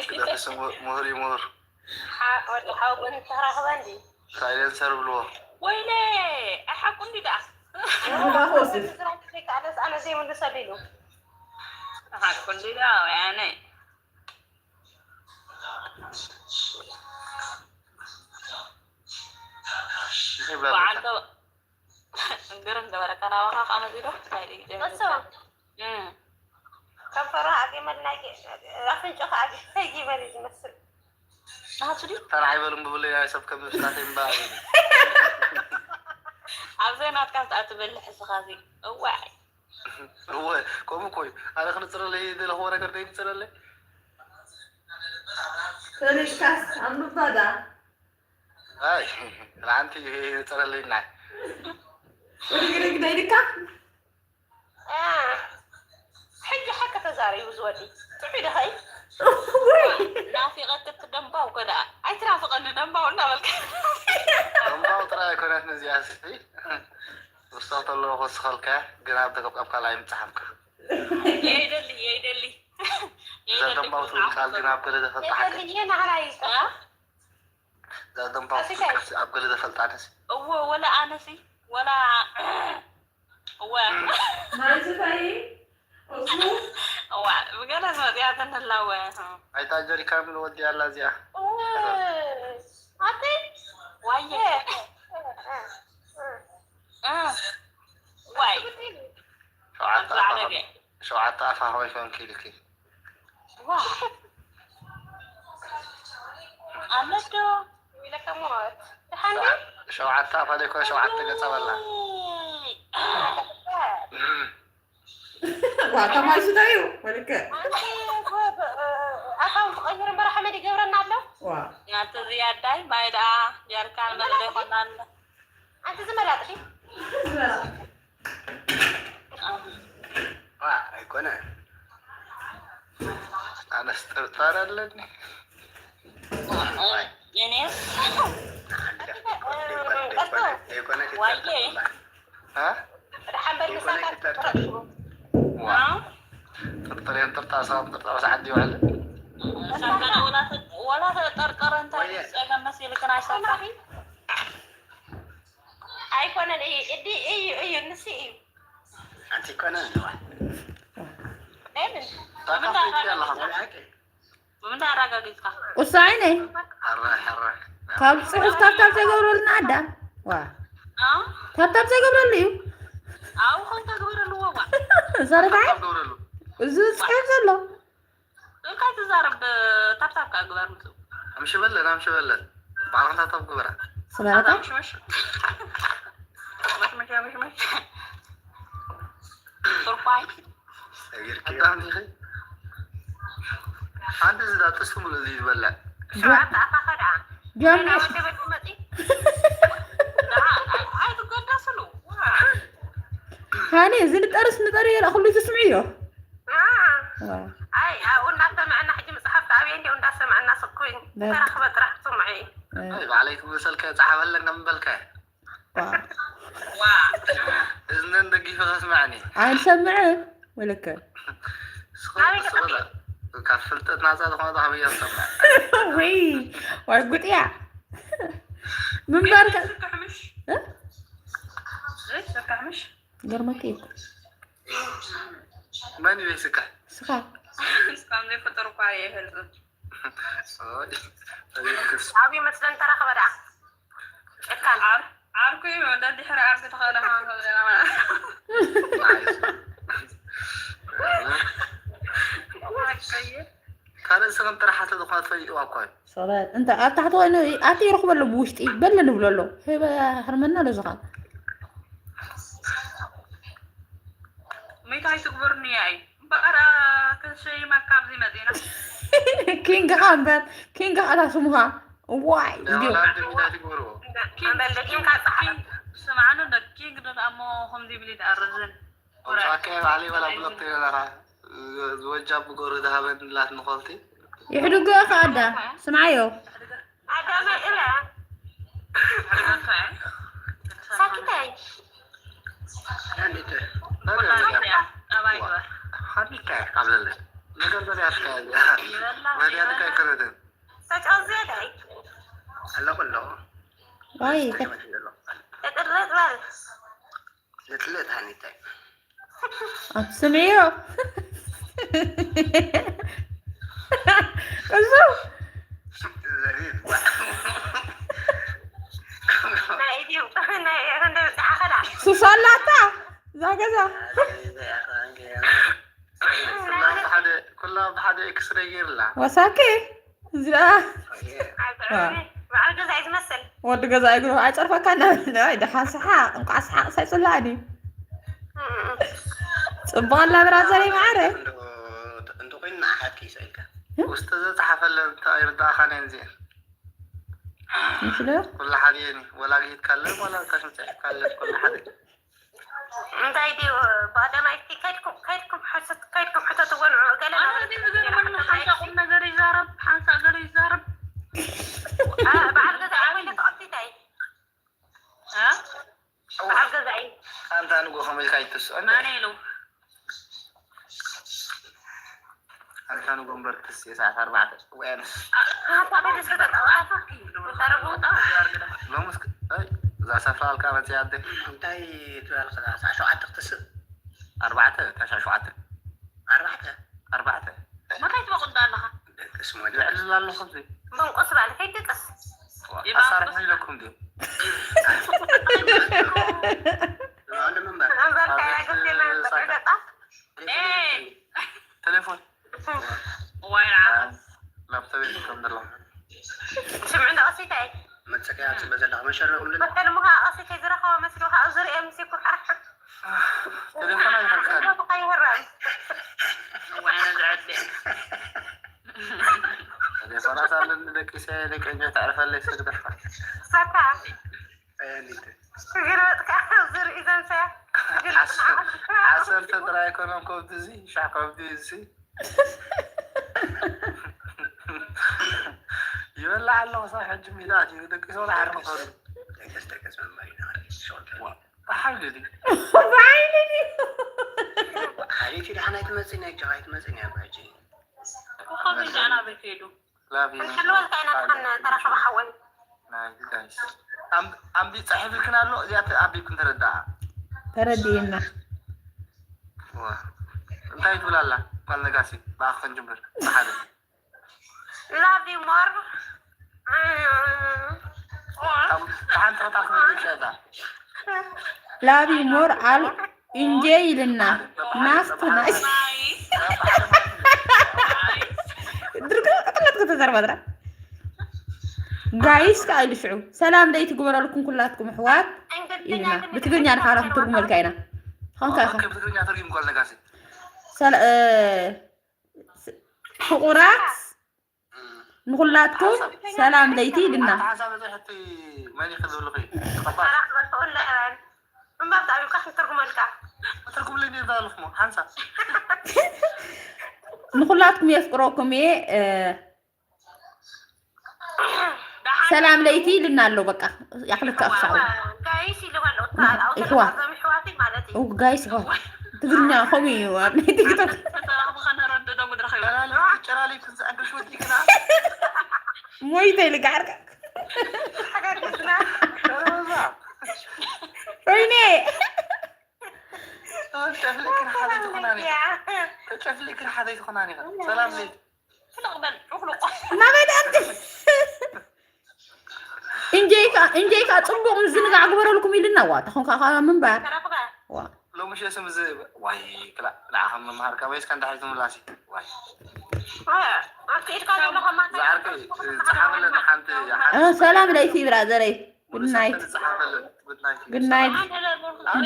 ክደፍስ ምሁር እዩ ምሁር። ወዲ ሓው ግን ተራኽበ እንዲ ሳይለንሰር ብልዎ። ወይለ ኣይሓቁ እንዲ ደኣ ዳኾስስ ስራሕቲ ከይከኣለስ ኣነ ዘይምልሰሉ ኢሉ ሓቁ እንዲ ደኣ ወያነ እንታይ ብላ በዓልቶ ግርም ገበረካ ናባኻ ከዓ መፂዶ እንታይ ድዩ እሱ ከንፈሩ ኣጊመል ናይ ኣፍንጮ ከኣጊመል እዩ ዝመስል ናቱ ድዩ ተራዒበሉም ብብለይ ናይ ሰብ ከም ምፍታት እምበኣር ኣብ ዘይናትካ ዝኣ ትበልሕ እስኻ እዚ እዋይ እወ ከምኡ እኮ እዩ። ኣነ ክንፅረለይ ዝደለኽዎ ነገር ደይንፅረለይ ፈሊጥካስ ኣንብባ ዳ ኣይ ንዓንቲ ይፅረለይ ናይ ርግርግ ደይድካ ሕጂ ሓቂ ተዛሪቡ ዝወዲ ጥዑይ ደኸይ ወይ ናፊቐትክ ደንባው ከ ደኣ ኣይትናፍቐኒ ደንባው እናበልካ ደንባው ጥራይ ኣይኮነት ነዚኣ ሲ ውሳው ተለዎ ክወስኸልካ ግን ኣብ ደገብ ኣብ ካልኣይ ምፅሓፍካ የይደሊ የይደሊ እዛ ደንባው ትብል ቃል ግን ኣብ ገለ ዘፈልጣ ሓቂ የዘልየ ናህና ይጠፋ እዛ ደንባው ትብል ቃል ኣብ ገለ ዘፈልጣ ነሲ እዎ ወላ ኣነሲ ወላ እወ ማንስታይ እሱ እዋ ብገለ ዝመፅያ ተንላወ ኣይታ ጀሪካን ወዲያ ኣላ እዚኣ ኣቲ ዋየ ዋይ ሸውዓተ ዛዕበገ ሸውዓተ ኣፋ ከመይ ኮንኪ ኢልኪ ዋ ኣለዶ ኢለካ ሞት ደሓን ሸውዓተ ኣፋ ደይኮነ ሸውዓተ ገጻ በላ ዋ ተማሽታ እዩ ወልከ ኣካውንት ቀይር እምበር ሓመድ ይገብረና ኣሎ ዋ ናተ ዝያዳይ ማይ ደኣ ጀርካን መለለ ይኮናለ ኣንቲ ዝመላጥቲ ዋ ኣይኮነ ኣነስ ጥርጣረ ኣለኒ እኔስ ደይኮነ ዋየ እ? ደሓን በል ምሳካ ዋ ጥርጥር እዮም ጥርጣር ሰባብ ጥርጣር ሰዓት ይውዕል ወላ ተጠርጠረ እንታይ ጸገም መሲልክን ኣይሰማኺ ኣይኮነን እዩ እዲ እዩ እዩ ንሱ እዩ ኣንቲ ይኮነ ኣለዋ ለምን ታካፍልቲ ኣለኻ ብምንታይ ኣረጋጊፅካ ውሳኔ ሕረ ሕረ ካብ ፅሑፍ ታብታብ ዘይገብረልና ኣዳም ዋ እ? ታብታብ ዘይገብረሉ እዩ ኣብኡ ከም ተግበረልዎ ዋ ሰረታይ ገብረሉ እዚ ፅሑፍ ዘሎ እንታይ ትዛረብ ታብታብ ከዓ ግበር ምስ ኣምሽበለን ኣምሽበለን ባዕልኻ ታብታብ ግበራ ስመረታ ምሽምሽ ምሽምሽ ምሽምሽ ቱርኳይ ሰጊርኪ ኣዳም ዲኺ ሓንቲ ዝዳ ጥስቲ ሙሉ እዚ ዝበልዕ ሸውዓተ ኣፋ ከድዓ ጀምር ወደ ቤት መፂ ኣይትገደስሉ ሃኒ እዚ ንጠርስ ንጠር እየ ኩሉ ትስምዕዮ ኣይ ኣብኡ እናሰምዐና ሕጂ መፅሓፍ ተኣብየ እንዲው እንዳሰምዐና ስኩኝ ተረኽበ ጥራሕ ትስምዒ ባዕለይ ክመሰልከ ፃሓፈለን ከም በልከ እዝነን ደጊፈ ከስማዕኒ ኣይንሰምዕን ወለከ ካብ ፍልጠት ናፃ ዝኾነ ካበየ ዝሰምዕ ወይ ወይ ጉጥያ ምንባር ከ- ስክሕምሽ እ? ስክሕምሽ ገርመኪ እኮ መን ይበይ ስካ ስኻ እስካም ዘይፈጠሩ እኳ ይፈልጡ ኣብ ይመስለን ተረኽበ ደኣ እካ ዓር- ዓርኩ እዩ። እንደ ድሕሪ ዓርኩ ተኸእለ ማለት ነው። ካልእ ስኽም ጥራሕ ስለ ዝኾነ ትፈልጥዋ እኮ እዩ። ሰብኣይ እንተ ኣብ ታሕቲ ኮይኑ ኣቲ ይረኽበ ኣሎ፣ ብውሽጢ በለ ንብሎ ኣሎ። ህበ ህርመና ኣሎ ዝኻ። መይታ ኣይትግበርኒ እያ እዩ እምበኣር፣ ክንሸይመካ ኣብዚ መፂና። ኪንግ ኻ እምበር፣ ኪንግ ኻ እታ ስሙኻ። ዋይ እንደ እንዲሁ። ወላዲ ሚዳ ትግበርዎ። ኪንግ፣ ኣንበል ደቂምካ ጸሓፍ። ኪንግ፣ ስምዓኒ እንዶ ኪንግ ዶ ኣሞ ከምዚ ብሊ ትኣርዝን። ኣውሳከ ባዕለይ በላ ብሎክ ትገለኻ። ዝወጃ ብጎሩ ዝሃበን ላት ንኾልቲ። ይሕድጎ ኸ ኣዳ፣ ስምዓዮ። ኣዳመ እለ። ሳኪታይ። ሓኒካ ይቃብለለ። ነገር በሊያትካ እያ። በሊያትካ ይከረደን። ተጫውዜ ዳይ። ኣለኹ ኣለኹ። ዋይ፣ ተጥርጥራል። ልጥልጥ ሃኒታይ። ኣትስምዕዮ። እሱ ናይ ኢትዮ-፣ ናይ ክንደይ ብፅሓ ኸዳ። ሱስ ኣላታ እዛ ገዛ። ኩላ ብሓደ፣ ኩላ ብሓደ ኤክስሬ ገይርላ። ወሳኬ። እዚኣ በዓል ገዛ እዩ ዝመስል። ወዲ ገዛ እዩ ግሩ ኣይፀርፈካ። ናይ ደሓን ሰሓቅ፣ እንቋዕ ሰሓቅ ሳይፅላእኒ። እም። ፅቡቅ ኣላ ብራዘር ይማዕረ። እንዶ-፣ እንዶ-፣ እንዶ ኮይኑ ንዓሓትኪ ይስእልካ። እም? ውስጥ ዘፀሓፈለን እንታይ ይርዳእኻ ናይ እዚአን? ምሽ ዶ? ኩሉ ሓደ እየን። ወላ ጌትካለን፣ ወላ ተሽምፀሕካለን፣ ኩሉ ሓደ። እንታይ ድዩ ብቀዳማይ እስኪ ከድኩም፣ ከድኩም ሕሰት፣ ከድኩም ሕተትዎ ንዑ። ገለ ኣነ ነገር ግን ዝገርመኒ ሓንሳእ ቁም ነገር ይዛረብ፣ ሓንሳእ ገለ ይዛረብ። አ፣ በዓል ገዛ ኣወይ ተቐምጢታይ? አ? በዓል ገዛ እዩ። ኣንታ ንጎ ከመይ ኢልካ ይትስኦ እንዴ? ኣነ ኢሉ። ኣንታ ንጎ እምበር ክስ የሰዓት ኣርባዕተ ጽውያንስ። ሎምስ ክ-፣ ኣይ፣ እዛ ሰፍራ ኣልካ መጽያ ኣደ። እንታይ ትበል ከላ? ሰዓት ሸውዓተ ክትስእ። ኣርባዕተ፣ ታሻ ሸውዓተ። ኣርባዕተ? ኣርባዕተ። መታይ ትበቁ እንዳ ኣለኻ? ደቅስ ሞዴል። ይዕልል ኣለኹ እዚ። በንቆስ ባል ከይደቅስ። ኣሳርሑ ይለኩም ድዩ? ወንድም እምበር። እምበር ካያ ገፊና ሳካ። ደቃ። ኤይ! ቴሌፎን። ዋይ ንዓኻ። ላፕቶፕ የትከም ዘለኹ። ስምዑ እንዳ ቀሲታይ። መጸቀያ ጽበ ዘለኻ መሸረ ቁምልና። መተን ምኻ ቀሲታይ ዝረኸበ መስሉ ካብ ዝርኤ ምስ ይኩርዓር። ቴሌፎን ኣይፈልካን። ቴሌፎን ኣይወራን። ዋይ ነዚ ዕድል። ቴሌፎን ኣሳለን ደቂ ሰ-፣ ደቂ ዕድመ ተዕርፈለይ ስግደፋ። ሳካ። ኣየኒት። ግልበጥካ ዝርኢ ዘምሰያ። ዓሰርተ ጥራይ ኣይኮነን ከብቲ እዚ፣ ሻዕ ከብቲ እዚ። ይበላዕ ኣለኹ ሳብ ሕጂ ሚላት እዩ፣ ደቂ ሰው ላዕሪ ምኸዱ። ደገስ፣ ደገስ መማሪ ናሪ፣ ሾርት። ዋ፣ ብሓይሊ ድዩ? ብሓይሊ ድዩ? ሓሊቲ ደሓን ኣይትመጽእን እያ፣ ጆ ኣይትመጽእን እያ፣ ሕጂ። ኮኾብ ኢልካ ናበይ ከይዱ? ላቭ ዩ። ክንሕልወልካ ኢና፣ ደሓን ተራኸበ ሓወይ። ናይ ጋይስ። ኣም-፣ ኣምቢ ጻሒፍልክን ኣሎ፣ እዚኣ ተ-፣ ኣቢብክን ተረዳኣ። ተረዲእና። ዋ። እንታይ ትብል ኣላ? ጓል ነጋሲ፣ ብኣኺ ክንጅምር። ብሓደ። ላቭ ዩ ሞር። ኣም-፣ ሓንቲ ኸታ ክትብል ይሻታ። ላቭ ዩ ሞር ኣል ኢንጆይ ኢልና ናስቲ ናይ ድርግም ቅጥለት ከተዘርባ ድራ። ጋይስ ከኣ ኢሉ ሽዑ ሰላም ለይቲ ግበረልኩም ኩላትኩም ኣሕዋት ኢልና ብትግርኛ ንሓራ ክትርጉመልካ ኢና። ኸንካ ኢኻ። ኦኬ፣ ብትግርኛ ተርጉም ጓል ነጋሲ። ሰላ-፣ እ፣ ስ-፣ ፍቑራት ንኹላትኩም ሰላም ለይቲ ኢልና። ኣታ ሓንሳብ በፂሐቲ መን ይኽእል ዝብልኺ? ተቐባል። ሰላም በልኩ፣ እንዳ ሕራን። እምበር ብጣዕሚ እኳ ክትርጉመልካ። ክትርጉምለይ እንዴ ዘለኹሞ? ሓንሳብ። ንኹላትኩም የፍቅረኩም እየ፣ እ፣ ሰላም ለይቲ ኢልና ኣሎ፣ በቃ፣ ያኽልካ እፍሳው። ጋይስ ኢሉ ኣሎ፣ እታ፣ እታ፣ እታ፣ ይሕዋት። እዞም ይሕዋተይ ማለት እዩ። ኡ፣ ጋይስ ይሕዋት። ትግርኛ ከምኡ እዩ፣ ኣብ ናይ ቲክቶክ። ተራኽቡ ከነረድእ ዶ ምድረኽ እዩ? ጨላሊ፣ ጨላሊ ክንዝዕግሽ ወዲእክና። ሞይተ ኢሉ ጋዕርካ። ሓጋግዝና። ሮዛ። ወይኔ። ጨፍሊክን ሓደይ ትኾናኒ። ጨፍሊክን ሓደይ ትኾናኒ። ሰላም ለይቲ። ፍልቕ በል፣ ዑኽሉቕ። ናበይ ደኣ እንዲ? እንጀይካ እንጀይካ ጽቡቕ ምዝንጋዕ ግበረልኩም ኢልና ዋ ተኾንካ ካብ ምንባር ተረኽበ። ዋ ሎምሽ ስም እዚ ዋይ ክላ ንዓኸም መምሃር ካበይስ ከንዳሕሪ ትምላሲ ዋይ ኣፍቂድካ ዘለኻ ማታ ዝዓርከይ ጸሓፈለን ሓንቲ እ፣ ሰላም ለይቲ ብራዘረይ። Good night። ጸሓፈለን ጉድናይት Good night።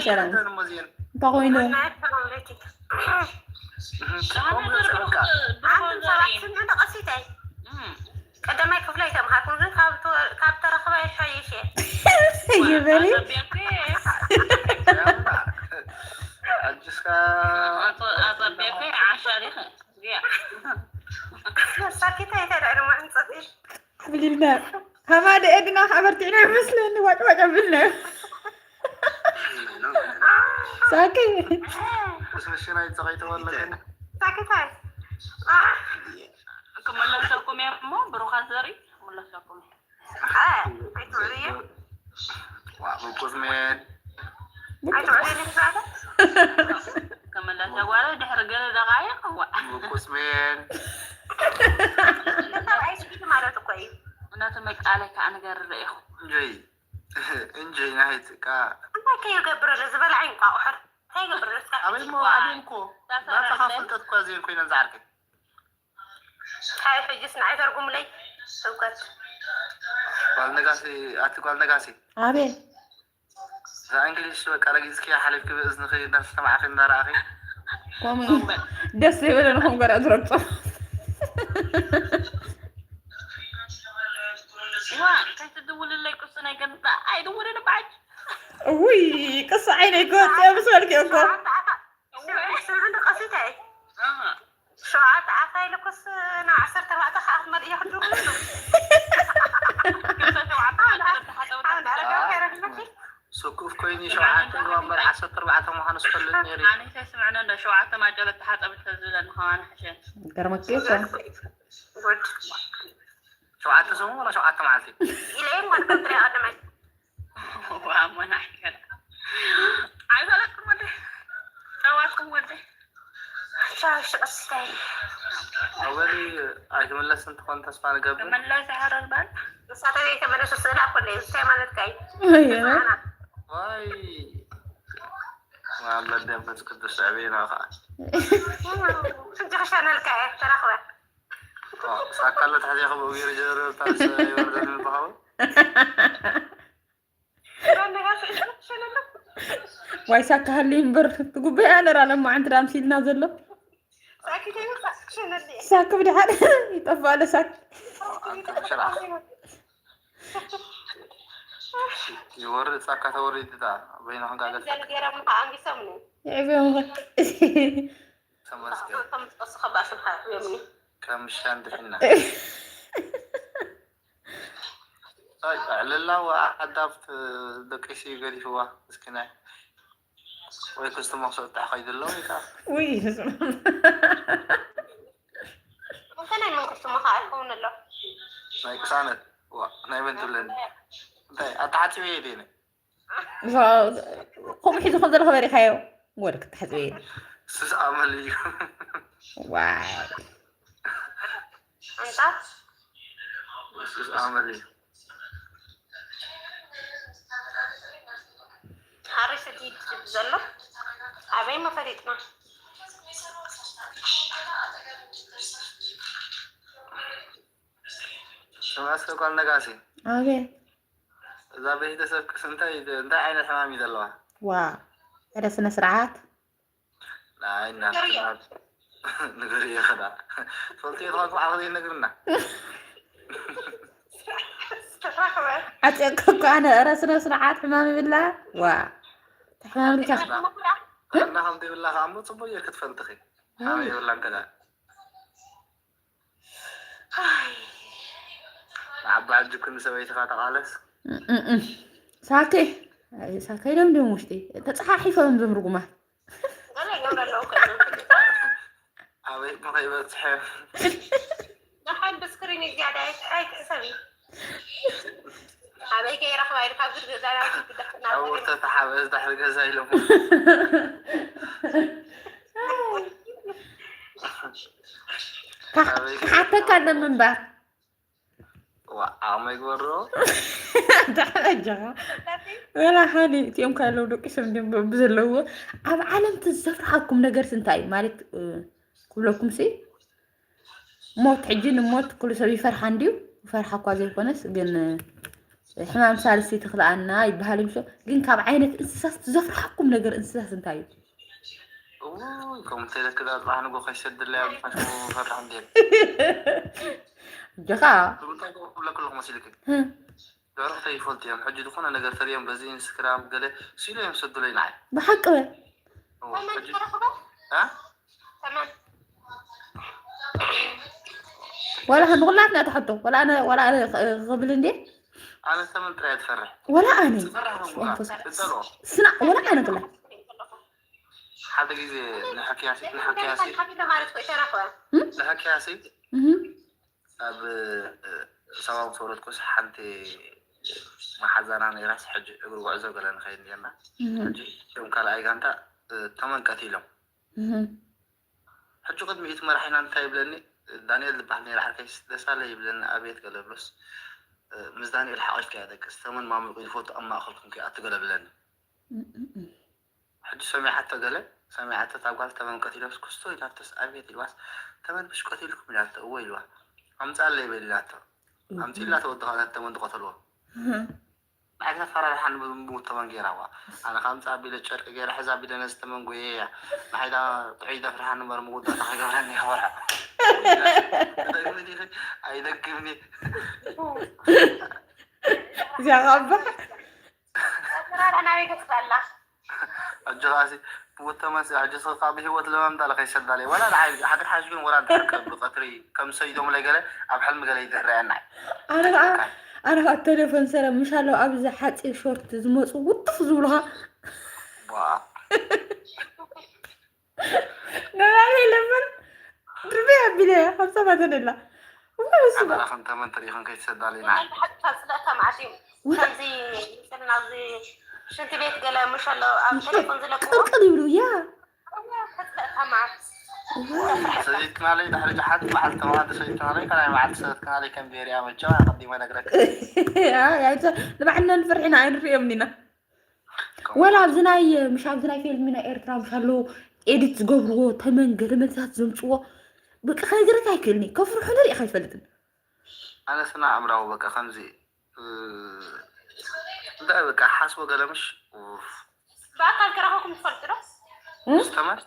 ሰላም። እንታይ ኮይኑ? ኣንቱም ሰባት ስምዑ ንቐሲተይ ቀዳማይ ክፍሊ ኣይተምሃርኩም ግን ካብ ተረኽበ ይሓይሽ እየ ይበሊ። ኣጅስካ ኣጸቢያከ ዓሻ ዲኸ ሳኪታ ይተልዕሉ ማንፀት ብሊልና ሃማደ ኤድና ከበርቲዕና ይመስለኒ ዋጭ ዋጭ ኣብልና ሳኪ ስምሽናይ ፀቐይተወለገን ሳኪታ ክመለሰኩም እየ እሞ ብሩኻት ዘርኢ ክመለሰኩም እየ ኣይትውዕልየ ምቁስ ሜን ኣይትውዕልየ ንግዛተ ከመለሰ ጓለ ድሕሪ ገለ ደቃይቕ እዋ ምቁስ ሜን ኣይስጊድ ማለት እኮ እዩ እናተ መቃለ ከዓ ንገርረ ኢኹ እንጆይ እንጆይ ናይት ካ እንታይ ከይገብረሉ ዝበልዓ ይንቋቑሖር እንታይ ይገብረሉ ኣበይ ሞ ኣበይ እኮ ናፃኻ ፍልጠት እኳ ዘየን ኮይነን ዝዓርከይ ታይ ሕጅስ ንዓይ ተርጉምለይ እውቀት ጓል ነጋሲ ኣቲ ጓል ነጋሲ ኣቤት እዛ እንግሊሽ በቃ ረጊፅኪ ሓሊፍኪ ብእዝንኺ እናሰማዕኺ እናረኣኺ ከምኡ ደስ ዘይበለ ንኹም ገራ ዝረግፆ ዋ ከይትድውልለይ ቅሱ ናይ ገንጣ ኣይድውልን ባዓጅ ውይ ቅሱ ዓይነይ ክወፅእ ምስ በልኪ እኮ ስምዕን ቀሲታይ ሸውዓተ ኣፋይ ልኩስ ናብ ዓሰርተ ኣርባዕተ ከዓ ክትመልእዮ ክትድውሉ ስኩፍ ኮይኑ ሸውዓተ እምበር ዓሰርተ ኣርባዕተ ምዃኑ ዝፈልጥ ነይሩ እዩ። ኣነሰ ስምዕነ እንዶ ሸውዓተ ማጨሎ ተሓፀብ እንተዝብለኒ ከማን ሕሸ ገርመኪ እኮ ጉድ ሸውዓተ ሰሙን ወላ ሸውዓተ መዓልቲ ኢለየ ማለት ከምትሪያ ቀደመ ዋሞና ሕሸ ኣይፈለጥኩም ወደ ጠዋትኩም ወደ ሻሽ ቀስታይ ኣወሊ ኣይትመለስን ትኾን ተስፋ ንገብር። ተመላሽ ሓረር ባል ንሳተ ዘይተመለሱ ስእላ ኮለ እንታይ ማለትካ እዩ ዋይ መሓመድ መንፈስ ቅዱስ ኣበይና ከዓ ሕጂ ክሸነልካ እየ ተረኽበ ሳካለ ተሕዚኻ ብእግሪ ጀረርታ ይወርደን ዝበሃው ዋይ ሳካሃሊ እምበር ትጉበያ ነራ ለማዓንቲ ዳምሲልና ዘሎ ሳክ ብድሓን ይጠፋ ኣለ ሳክ ኣንተ ብሽራ ይወርድ ጻካ ተወሪድ ዳ በይና ክንጋገል ዘልገረም ከኣንቢሶምኒ ይዕብዮም ተመስገን ተምጠሱ ከባስም ሓዮምኒ ከም ሻንድሕና ኣይ ዕልላ ወኣዳብት ደቂሲ ገዲፍዋ እስኪ ናይ ወይ ክስቲ መክሰብ ታሕ ከይዱ ኣሎ ወይ ከዓ ውይ እንተ ናይ መንግስቲ ምኸኣልከውን ኣሎ ናይ ቅሳነት ዋ ናይ መን ትብለኒ እንታይ ኣተሓፂበ እየ ደይነ ከምኡ ሒዙ ከም ዘለኹ በሪኻዮ ወደ ክትሓፅበ ስስ ኣመል እዩ ዋይ ኣንታ ስስ ኣመል እዩ ሓሪስ እቲ ይድብ ዘሎ ኣበይ መፈሊጥና ስማስ ጓል ነጋሲ ኣቤት እዛ ቤተሰብ ክስ እንታይ እንታይ ዓይነት ሕማም እዩ ዘለዋ ዋ ዕደ ስነ ስርዓት ናይ እናትና ንገሪ ይኸዳ ፈልቲ የትኻ ክባዕኸ ዘይነግርና ተረኽበ ዓፅየካ እኮ ኣነ እረ ስነ ስርዓት ሕማም ይብላ ዋ ሕማም ልካ እና ከም ዘይብላ ከዓ እሞ ፅቡቅ እየ ክትፈልጥኺ ሓበ የብላ እንተዳ ንዓባ ዕጅብክኒ ሰበይትኻ ተቓለስ ሳከይ ሳከይ ደምድም ውሽጢ ተፀሓሒፎም እዞም ርጉማት ገለ ይገብሩ ኣለዉ ኣበይ ከይበፅሐ ደሓን ብስክሪን ዝያዳ ኣይትሕሰቢ ኣበይ ከይረኽባ ኢሉ ካብ ግድግዳ ናብ ግድግዳ ኣብ ወርተታ ሓበስ ዳሕሪ ገዛ ኢሎም ክሓተካ ኣለኒ እምበር ዓቕመ ይግበሮ። ደሓን ኣጆኻ። ወላ ሓደ እቲኦም ካለው ደቂሶም ድዮም ብዘለዎ ኣብ ዓለም እቲ ዘፍርሓኩም ነገርስ እንታይ እዩ? ማለት እ፣ ክብለኩም ሲ ሞት ሕጂ ንሞት ኩሉ ሰብ ይፈርሓ እንድዩ። ይፈርሓ እኳ ዘይኮነስ ግን እ፣ ሕማም ሳልሲ ትኽልኣና ይበሃል ይምሾ። ግን ካብ ዓይነት እንስሳስ ዘፍርሓኩም ነገር እንስሳስ እንታይ እዩ? እውይ ከምኡ ተይለክዳ ጽባሕ ንጎ ከይሰድለያ ብሓሽሙ ፈራሕ እንዴ ኣጆኻ። እንታይ ክብለክለኹ መሲልክ እ፣ ደረኽተ ይፈልጡ እዮም። ሕጂ ዝኾነ ነገር ተሪኦም በዚ ኢንስትግራም ገለ ሲሉ እዮም ሰዱለይ ንዓይ። ብሓቂ በል። እዎ፣ ሕጂ እ? ዋላ ንኹላትና ትሓቶ ዋላ ኣነ ዋላ ኣነ ክብል እንዴ ኣነ ተመን ጥራይ ትፈርሕ ዋላ ኣነ ትፈርሕ ነው ሙካ ትጸልኦ ስና ዋላ ኣነ ክላ ሓደ ግዜ ንሕክያሲ ንሕክያሲ ማለት እኮ ተረኽበ ንሕክያሲ እህ ኣብ ሰባዊ ሰውረትኩስ ሓንቲ መሓዛና ነይራስ ሕጂ እግሪ ጉዕዞ ገለ ንኸይድ ኔርና እህ ሕጂ እቶም ካልኣይ ጋንታ ተመንቀት ኢሎም እህ ሕጂ ቅድሚ እቲ መራሒና እንታይ ይብለኒ ዳንኤል ዝበሃል ነይረ ሓርከይ ደሳለ ይብለኒ ኣቤት ገለ ብሎስ ምስ ዳንኤል ሓቂፍካ እያ ደቅስ ተመን ማሙቁ ይፈቱ ኣብ ማእኸልኩም ከይኣቱ ገለ ብለኒ ሕጂ ሰሚዓቶ ገለ ሰሚዓቶ እታ ጓል ተመን ቀቲሎስ ክስቶ ኢላቶስ ኣቤት ኢልዋስ ተመን ብሽ ቀቲልኩም ኢላቶ እወ ኢልዋ ኣምፃለይ በል ኢላቶ ኣምፂላ ተወድኻ ተመን ትቀተልዎ ንዓይ ተፈራርሓኒ ብምውት ተመን ገይራዋ ኣነ ካብ ምፃ ኣቢለ ጨርቂ ገይረ ሕዛ ኣቢለ ነዚ ተመን ጎየ እያ ንዓይ ዳ ጥዑይ ዘፍርሓኒ እምበር ምውዳእታ ከይገብረኒ ይኸበርሓ ኣይደግምኒ እዚኣ ኻባ ኣሰራርሓ ናበይ ገፅካ ኣላ ኣጆኻሲ ብወተመስ ኣጆስኻ ብህይወት ለመምጣ ለኸይሰዳለ ወላ ንዓይ ሓድር ሓሽ ግን ወላ ድሕር ብቀትሪ ከም ሰይዶም ለይ ገለ ኣብ ሕልሚ ገለ ይድረየና ኣነ ከዓ ኣነ ከዓ ቴሌፎን ሰረ ምሽ ኣለዉ ኣብዚ ሓፂር ሾርት ዝመፁ ውጥፍ ዝብሉኻ ዋ ነባሪ የለምን ድርበይ ኣቢለ ካብ ሰባት ደላ ኣበላ ከም ተመን ትሪኢኽን ከይትሰዳለይ ንዓይ ሓጥታ ዝለእካ መዓት እዩ ከምዚ ስልና ኣብዚ ሽንቲ ቤት ገለ ምሽ ኣሎ ኣብ ቴሌፎን ዝለቅዎ ቅልቅል ይብሉ ያ ከፅለእካ መዓት ሰይድክናለይ ድሕሪ ጃሓት በዓል ተማሃዲ ሰይድክናለይ ካልኣይ መዓልቲ ሰበትክናለይ ከም ቤርያ መቸም ኣቀዲመ ነግረክ ንባዕልና ንፍርሒና ኣይንርእዮም ኢና ወላ ኣብዚ ናይ ምሽ ኣብዚ ናይ ፊልም ናይ ኤርትራ ምሽ ኣለዉ ኤዲት ዝገብርዎ ተመን ገለመልታት ዘምፅዎ በቃ ከነገረካ ኣይክእልኒ ከፍርሑ ንርኢ ከይፈልጥን ኣነስና ኣእምራዊ በቃ ከምዚ እንታይ በቃ ሓስቦ ገለ ምሽ ኡፍ። ብኣካል ተረኸብኩም ትፈልጡ ዶ ምስ ተመን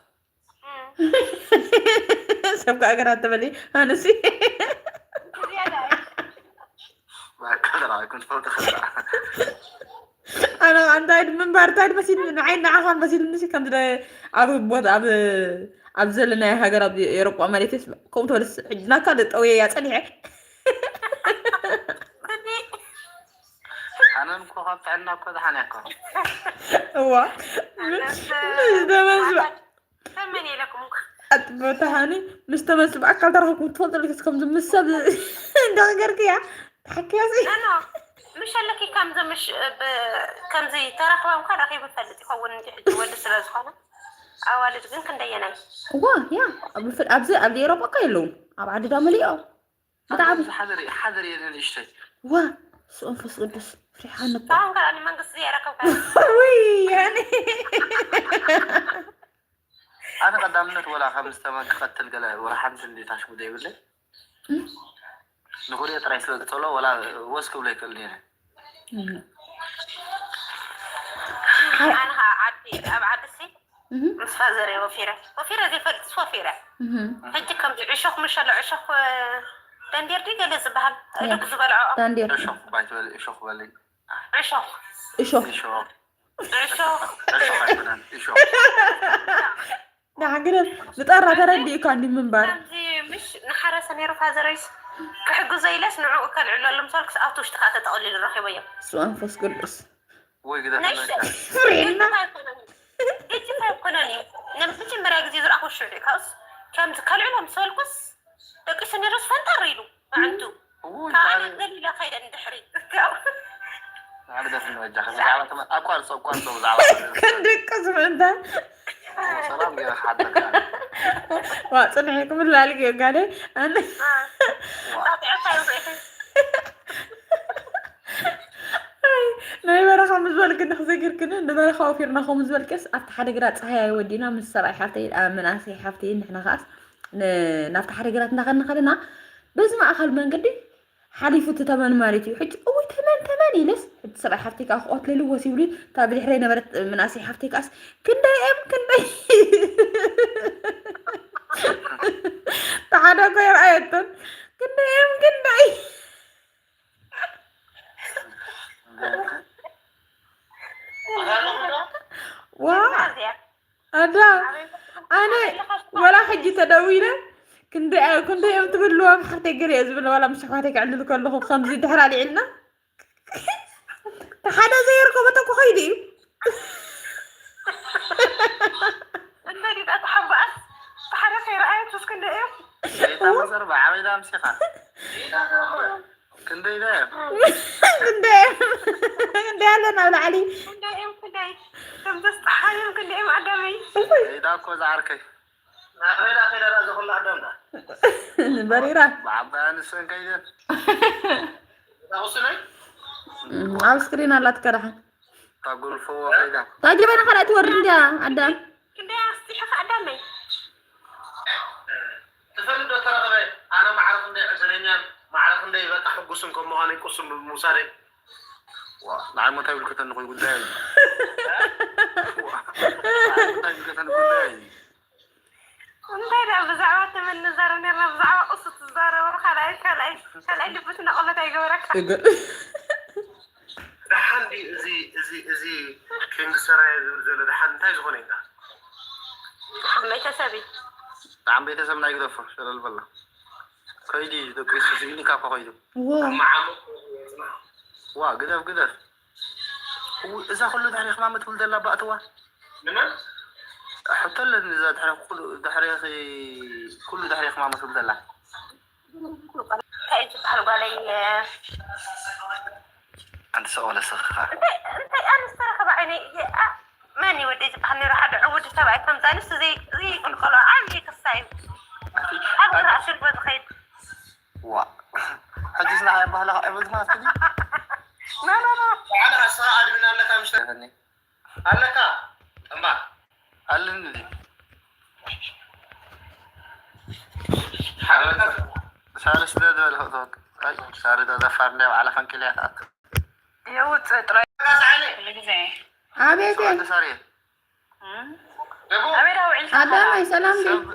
ሰብ ከዓ ገራ ተበሊ ኣነሲ ብኣካል ተረኺብኩም ትፈልጡ ከ ኣነ እንታይ ምንባር እንታይ መሲል ንዓይ ንዓኻ መሲል ምሲ ከምዚ ኣብ ቦታ ኣብ ኣብ ዘለናዮ ሃገር ኣብ ኤሮጳ ማለት እዩ ከምኡ ተበልስ ሕጂ ናካ ደጠውየ እያ ጸኒሐ ኣነን እኮ ካብ ጥዕና እኮ ደሓን እያ እኮ እዋ ምስ ተመስባ ከመን ኢለኩም ኣጥቦታ ሃኒ ምስ ተመስባ ኣካል ተረኽብኩም ትፈልጡ ልክስ ከምዚ ምስ ሰብ እንደገርክያ ተሓክያሲ ኖ ምሸለኪ ከምዚ ምሽ ብ- ከምዚ ተራኽባ እንኳን ረኺቡ ይፈልጥ ይኸውን እንጂ ሕጂ ወዲ ስለ ዝኾነ ኣዋልድ ግን ክንደየናይ እዋ ያ ኣብ ፍል- ኣብዚ ኣብ ኤሮጳ እኮ የለውን ኣብ ዓዲ ዳ መሊኦ ብጣዕሚ ሓደር ሓደር እየ ንእሽተይ ዋ ስንፈስ ቅዱስ ፍሪሓን እኮ ኣሁን ከኣ ንመንግስቲ የረከብካ ውይ ያኔ ኣነ ቀዳምነት ወላ ከም ዝተመን ክቐትል ገለ ወላ ሓንቲ እንዴት ኣሽሙደ ይብለይ ንኹሪኦ ጥራይ ስለ ዝጸሎ ወላ ወስ ክብሎ ይክእል ነይረ ኣነ ከዓ ዓዲ ኣብ ዓዲ ሲ ምስ ፋዘረ ወፊረ ወፊረ ዘይፈልጥስ ወፊረ ሕጂ ከምዚ ዕሾኽ ምሸሎ ዕሾኽ ደንዴር ድዩ ገለ ዝበሃል ድግ ዝበልዖ ዳንዴር እሾኽ ባይትበል እሾኽ በለይ ዕሾኽ እሾኽ እሾኽ ዕሾኽ እሾኽ ኣይኮነን እሾኽ ንሓግደስ ብጠራ ተረዲእካ እንዲ ምንባር ከምዚ ምሽ ንሓረሰ ነይሩ ፋዘረይስ ክሕግዞ ኢለስ ንዕኡ ከልዕለሉ ምሳልኩስ ኣብቲ ውሽጢ ከዓ ተጠቕሊሉ ረኺበዮ ስመ መንፈስ ቅዱስ ወይ ግደ ነሽ ፍሬና ግጭት ኣይኮነን እዩ ናይ መጀመርያ ግዜ ዝረኣኹ ሽዑ ካብስ ከምዚ ከልዕሎ ምስ በልኩስ ደቂሱ ነይሩስ ፈንጠር ኢሉ ኣዕንቱ ውይ ከዓነ ገሊለ ከይደ ንድሕሪ ሓደ ደስ ንበጃ ብዛዕባ ተመ ኣቋርጾ ኣቋርጾ ብዛዕባ ከድቅስ ምእንታ ሰላም ገይረ ክሓደካ ዋ ፅንሒ ክምላል ገ ጋደ ኣነ ጣጢዐካ ይውፅእቲ ከምኡ ዝበልክኒ ክዘክርክኒ ንበረኻ ወፊርና ከምኡ ዝበልክስ ኣብቲ ሓደ ግራት ፀሃይ ኣይወዲና ምስ ሰብኣይ ሓፍተይ ኣ፣ መናእሰይ ሓፍተይ ንሕና ከዓስ ን- ናብቲ ሓደ ግራት እንዳኸድና ከለና በዚ ማእኸል መንገዲ ሓሊፉ እቲ ተመን ማለት እዩ። ሕጂ እውይ ተመን ተመን ኢለስ እቲ ሰብኣይ ሓፍተይ ከዓ ክቆትለሉ ወሲብሉ እታ ብድሕረይ ነበረት መናእሰይ ሓፍተይ ከዓስ ክንደይ እዮም ክንደይ ተሓደ እኮ የርኣየቶን ክንደይ እዮም ክንደይ ዋ ኣዳ ኣነ ወላ ሕጂ ተደዊለ ክንደይ እዮም ትብልዎም ሓፍተይ ገለ እየ ዝብል ዋላ ምስ ኣሕዋተይ ክዕልል ከለኹ ከምዚ ድሕር ኣልዒልና ሓደ ዘይርከቦ ተኮ ከይዱ እዩ እንደ ዲጣ ተሓባኣስ ተሓደ ከይረኣየት እስክንደ እዮም ጌታ መዘርባ ዓበይዳ ኣምሲኻ ክንደይ ዳ እዮም እንደ እንደ ያለን ኣብ ላዕሊ ክንደይ እዮም ክንደይ ከምዘስጠሓዮም ክንደይ እዮም ኣዳመይ ጌታ እኮ ዝዓርከይ ናበይዳ ከይዳ ዳ ዘኹላ ኣዳምዳ በሪራ ብዓባይ ኣንስተን ከይደን ዳቁስነይ ኣብ ስክሪን ኣላትከ ደሓን ታጉልፈዎ ከይዳ ታጅበና ካልኣይ ትወርድ እንዲያ ኣዳም ክንደይ ኣስጢሕኻ ኣዳመይ ትፈልጥ ዶ ተረኽበ ኣነ ማዕረ ክንደይ ዕድለኛን ማዕረ ክንደይ በቃ ሕጉስን ከም ምዃነይ ቁሱም ብምውሳደይ ዋ ንዓይ ሞ እንታይ ብልክተኒ ኮይ ጉዳይ እዩ ዋ ንዓይ ሞ እንታይ ብልክተኒ ጉዳይ እዩ እንታይ ዳ ብዛዕባ ተመን ንዛረብ ነርና ብዛዕባ ቁሱ ትዛረቡ ካልኣይ ካልኣይ ካልኣይ ልብስ ናቆለት ኣይገበረካ ደሓን ድዩ እዚ እዚ እዚ ኪንግ ሰራየ ዝብል ዘሎ ደሓን እንታይ ዝኾነ ኢና ደሓን ቤተሰብ እዩ ንዓም ቤተሰብ ናይ ግደፎ ሸለል በላ ከይዲ ደቂሱ ስኢኒ ካብ ከይዱ ዎ መዓሙ ዋ ግደፍ ግደፍ እው፣ እዛ ኩሉ ድሕሪ ክማመ ትብል ዘላ ባእትዋ ንመን ሕቶ ኣለኒ እዛ ድሕሪ ኩሉ ድሕሪ ኩሉ ድሕሪ ክማመ ትብል ዘላ እንታይ እዩ ዝበሃል ጓለይ ኣንቲ ሰቕ በለ ስኽኻ እንታይ ኣንስ ተረኸበ ዓይነይ መን እዩ ወደይ ዝበሃል ነይሩ ሓደ ዕውድ ሰብኣይ ከምዛ ኣንስ ዘይቅልቀሎ ዓብዪ ክሳ እዩ ኣብ ራእሲ ልቦ ዝኸይድ ዋ ሕጂስ ንዓይ ኣባህላ ኣይበልትናት ክዲ ኖ ኖ ኖ ባዕላ ንስኻ ኣድሚን ኣለካ ምሽ ኣለካ እምባ ኣለኒ ድዩ ሳልስ ደ ዝበለ ክእቶት ሳሪ ተዘፋር እንደ ባዕላ ፈንቅልያ ትኣክል የውፅእ ጥራይ ሳዕኒ ኩሉ ግዜ ኣቤቴ ሰዋንደ ሳሪ ደቡ ኣበይ ዳ ውዒልካ ኣዳማይ ሰላም ድዩ ሰብ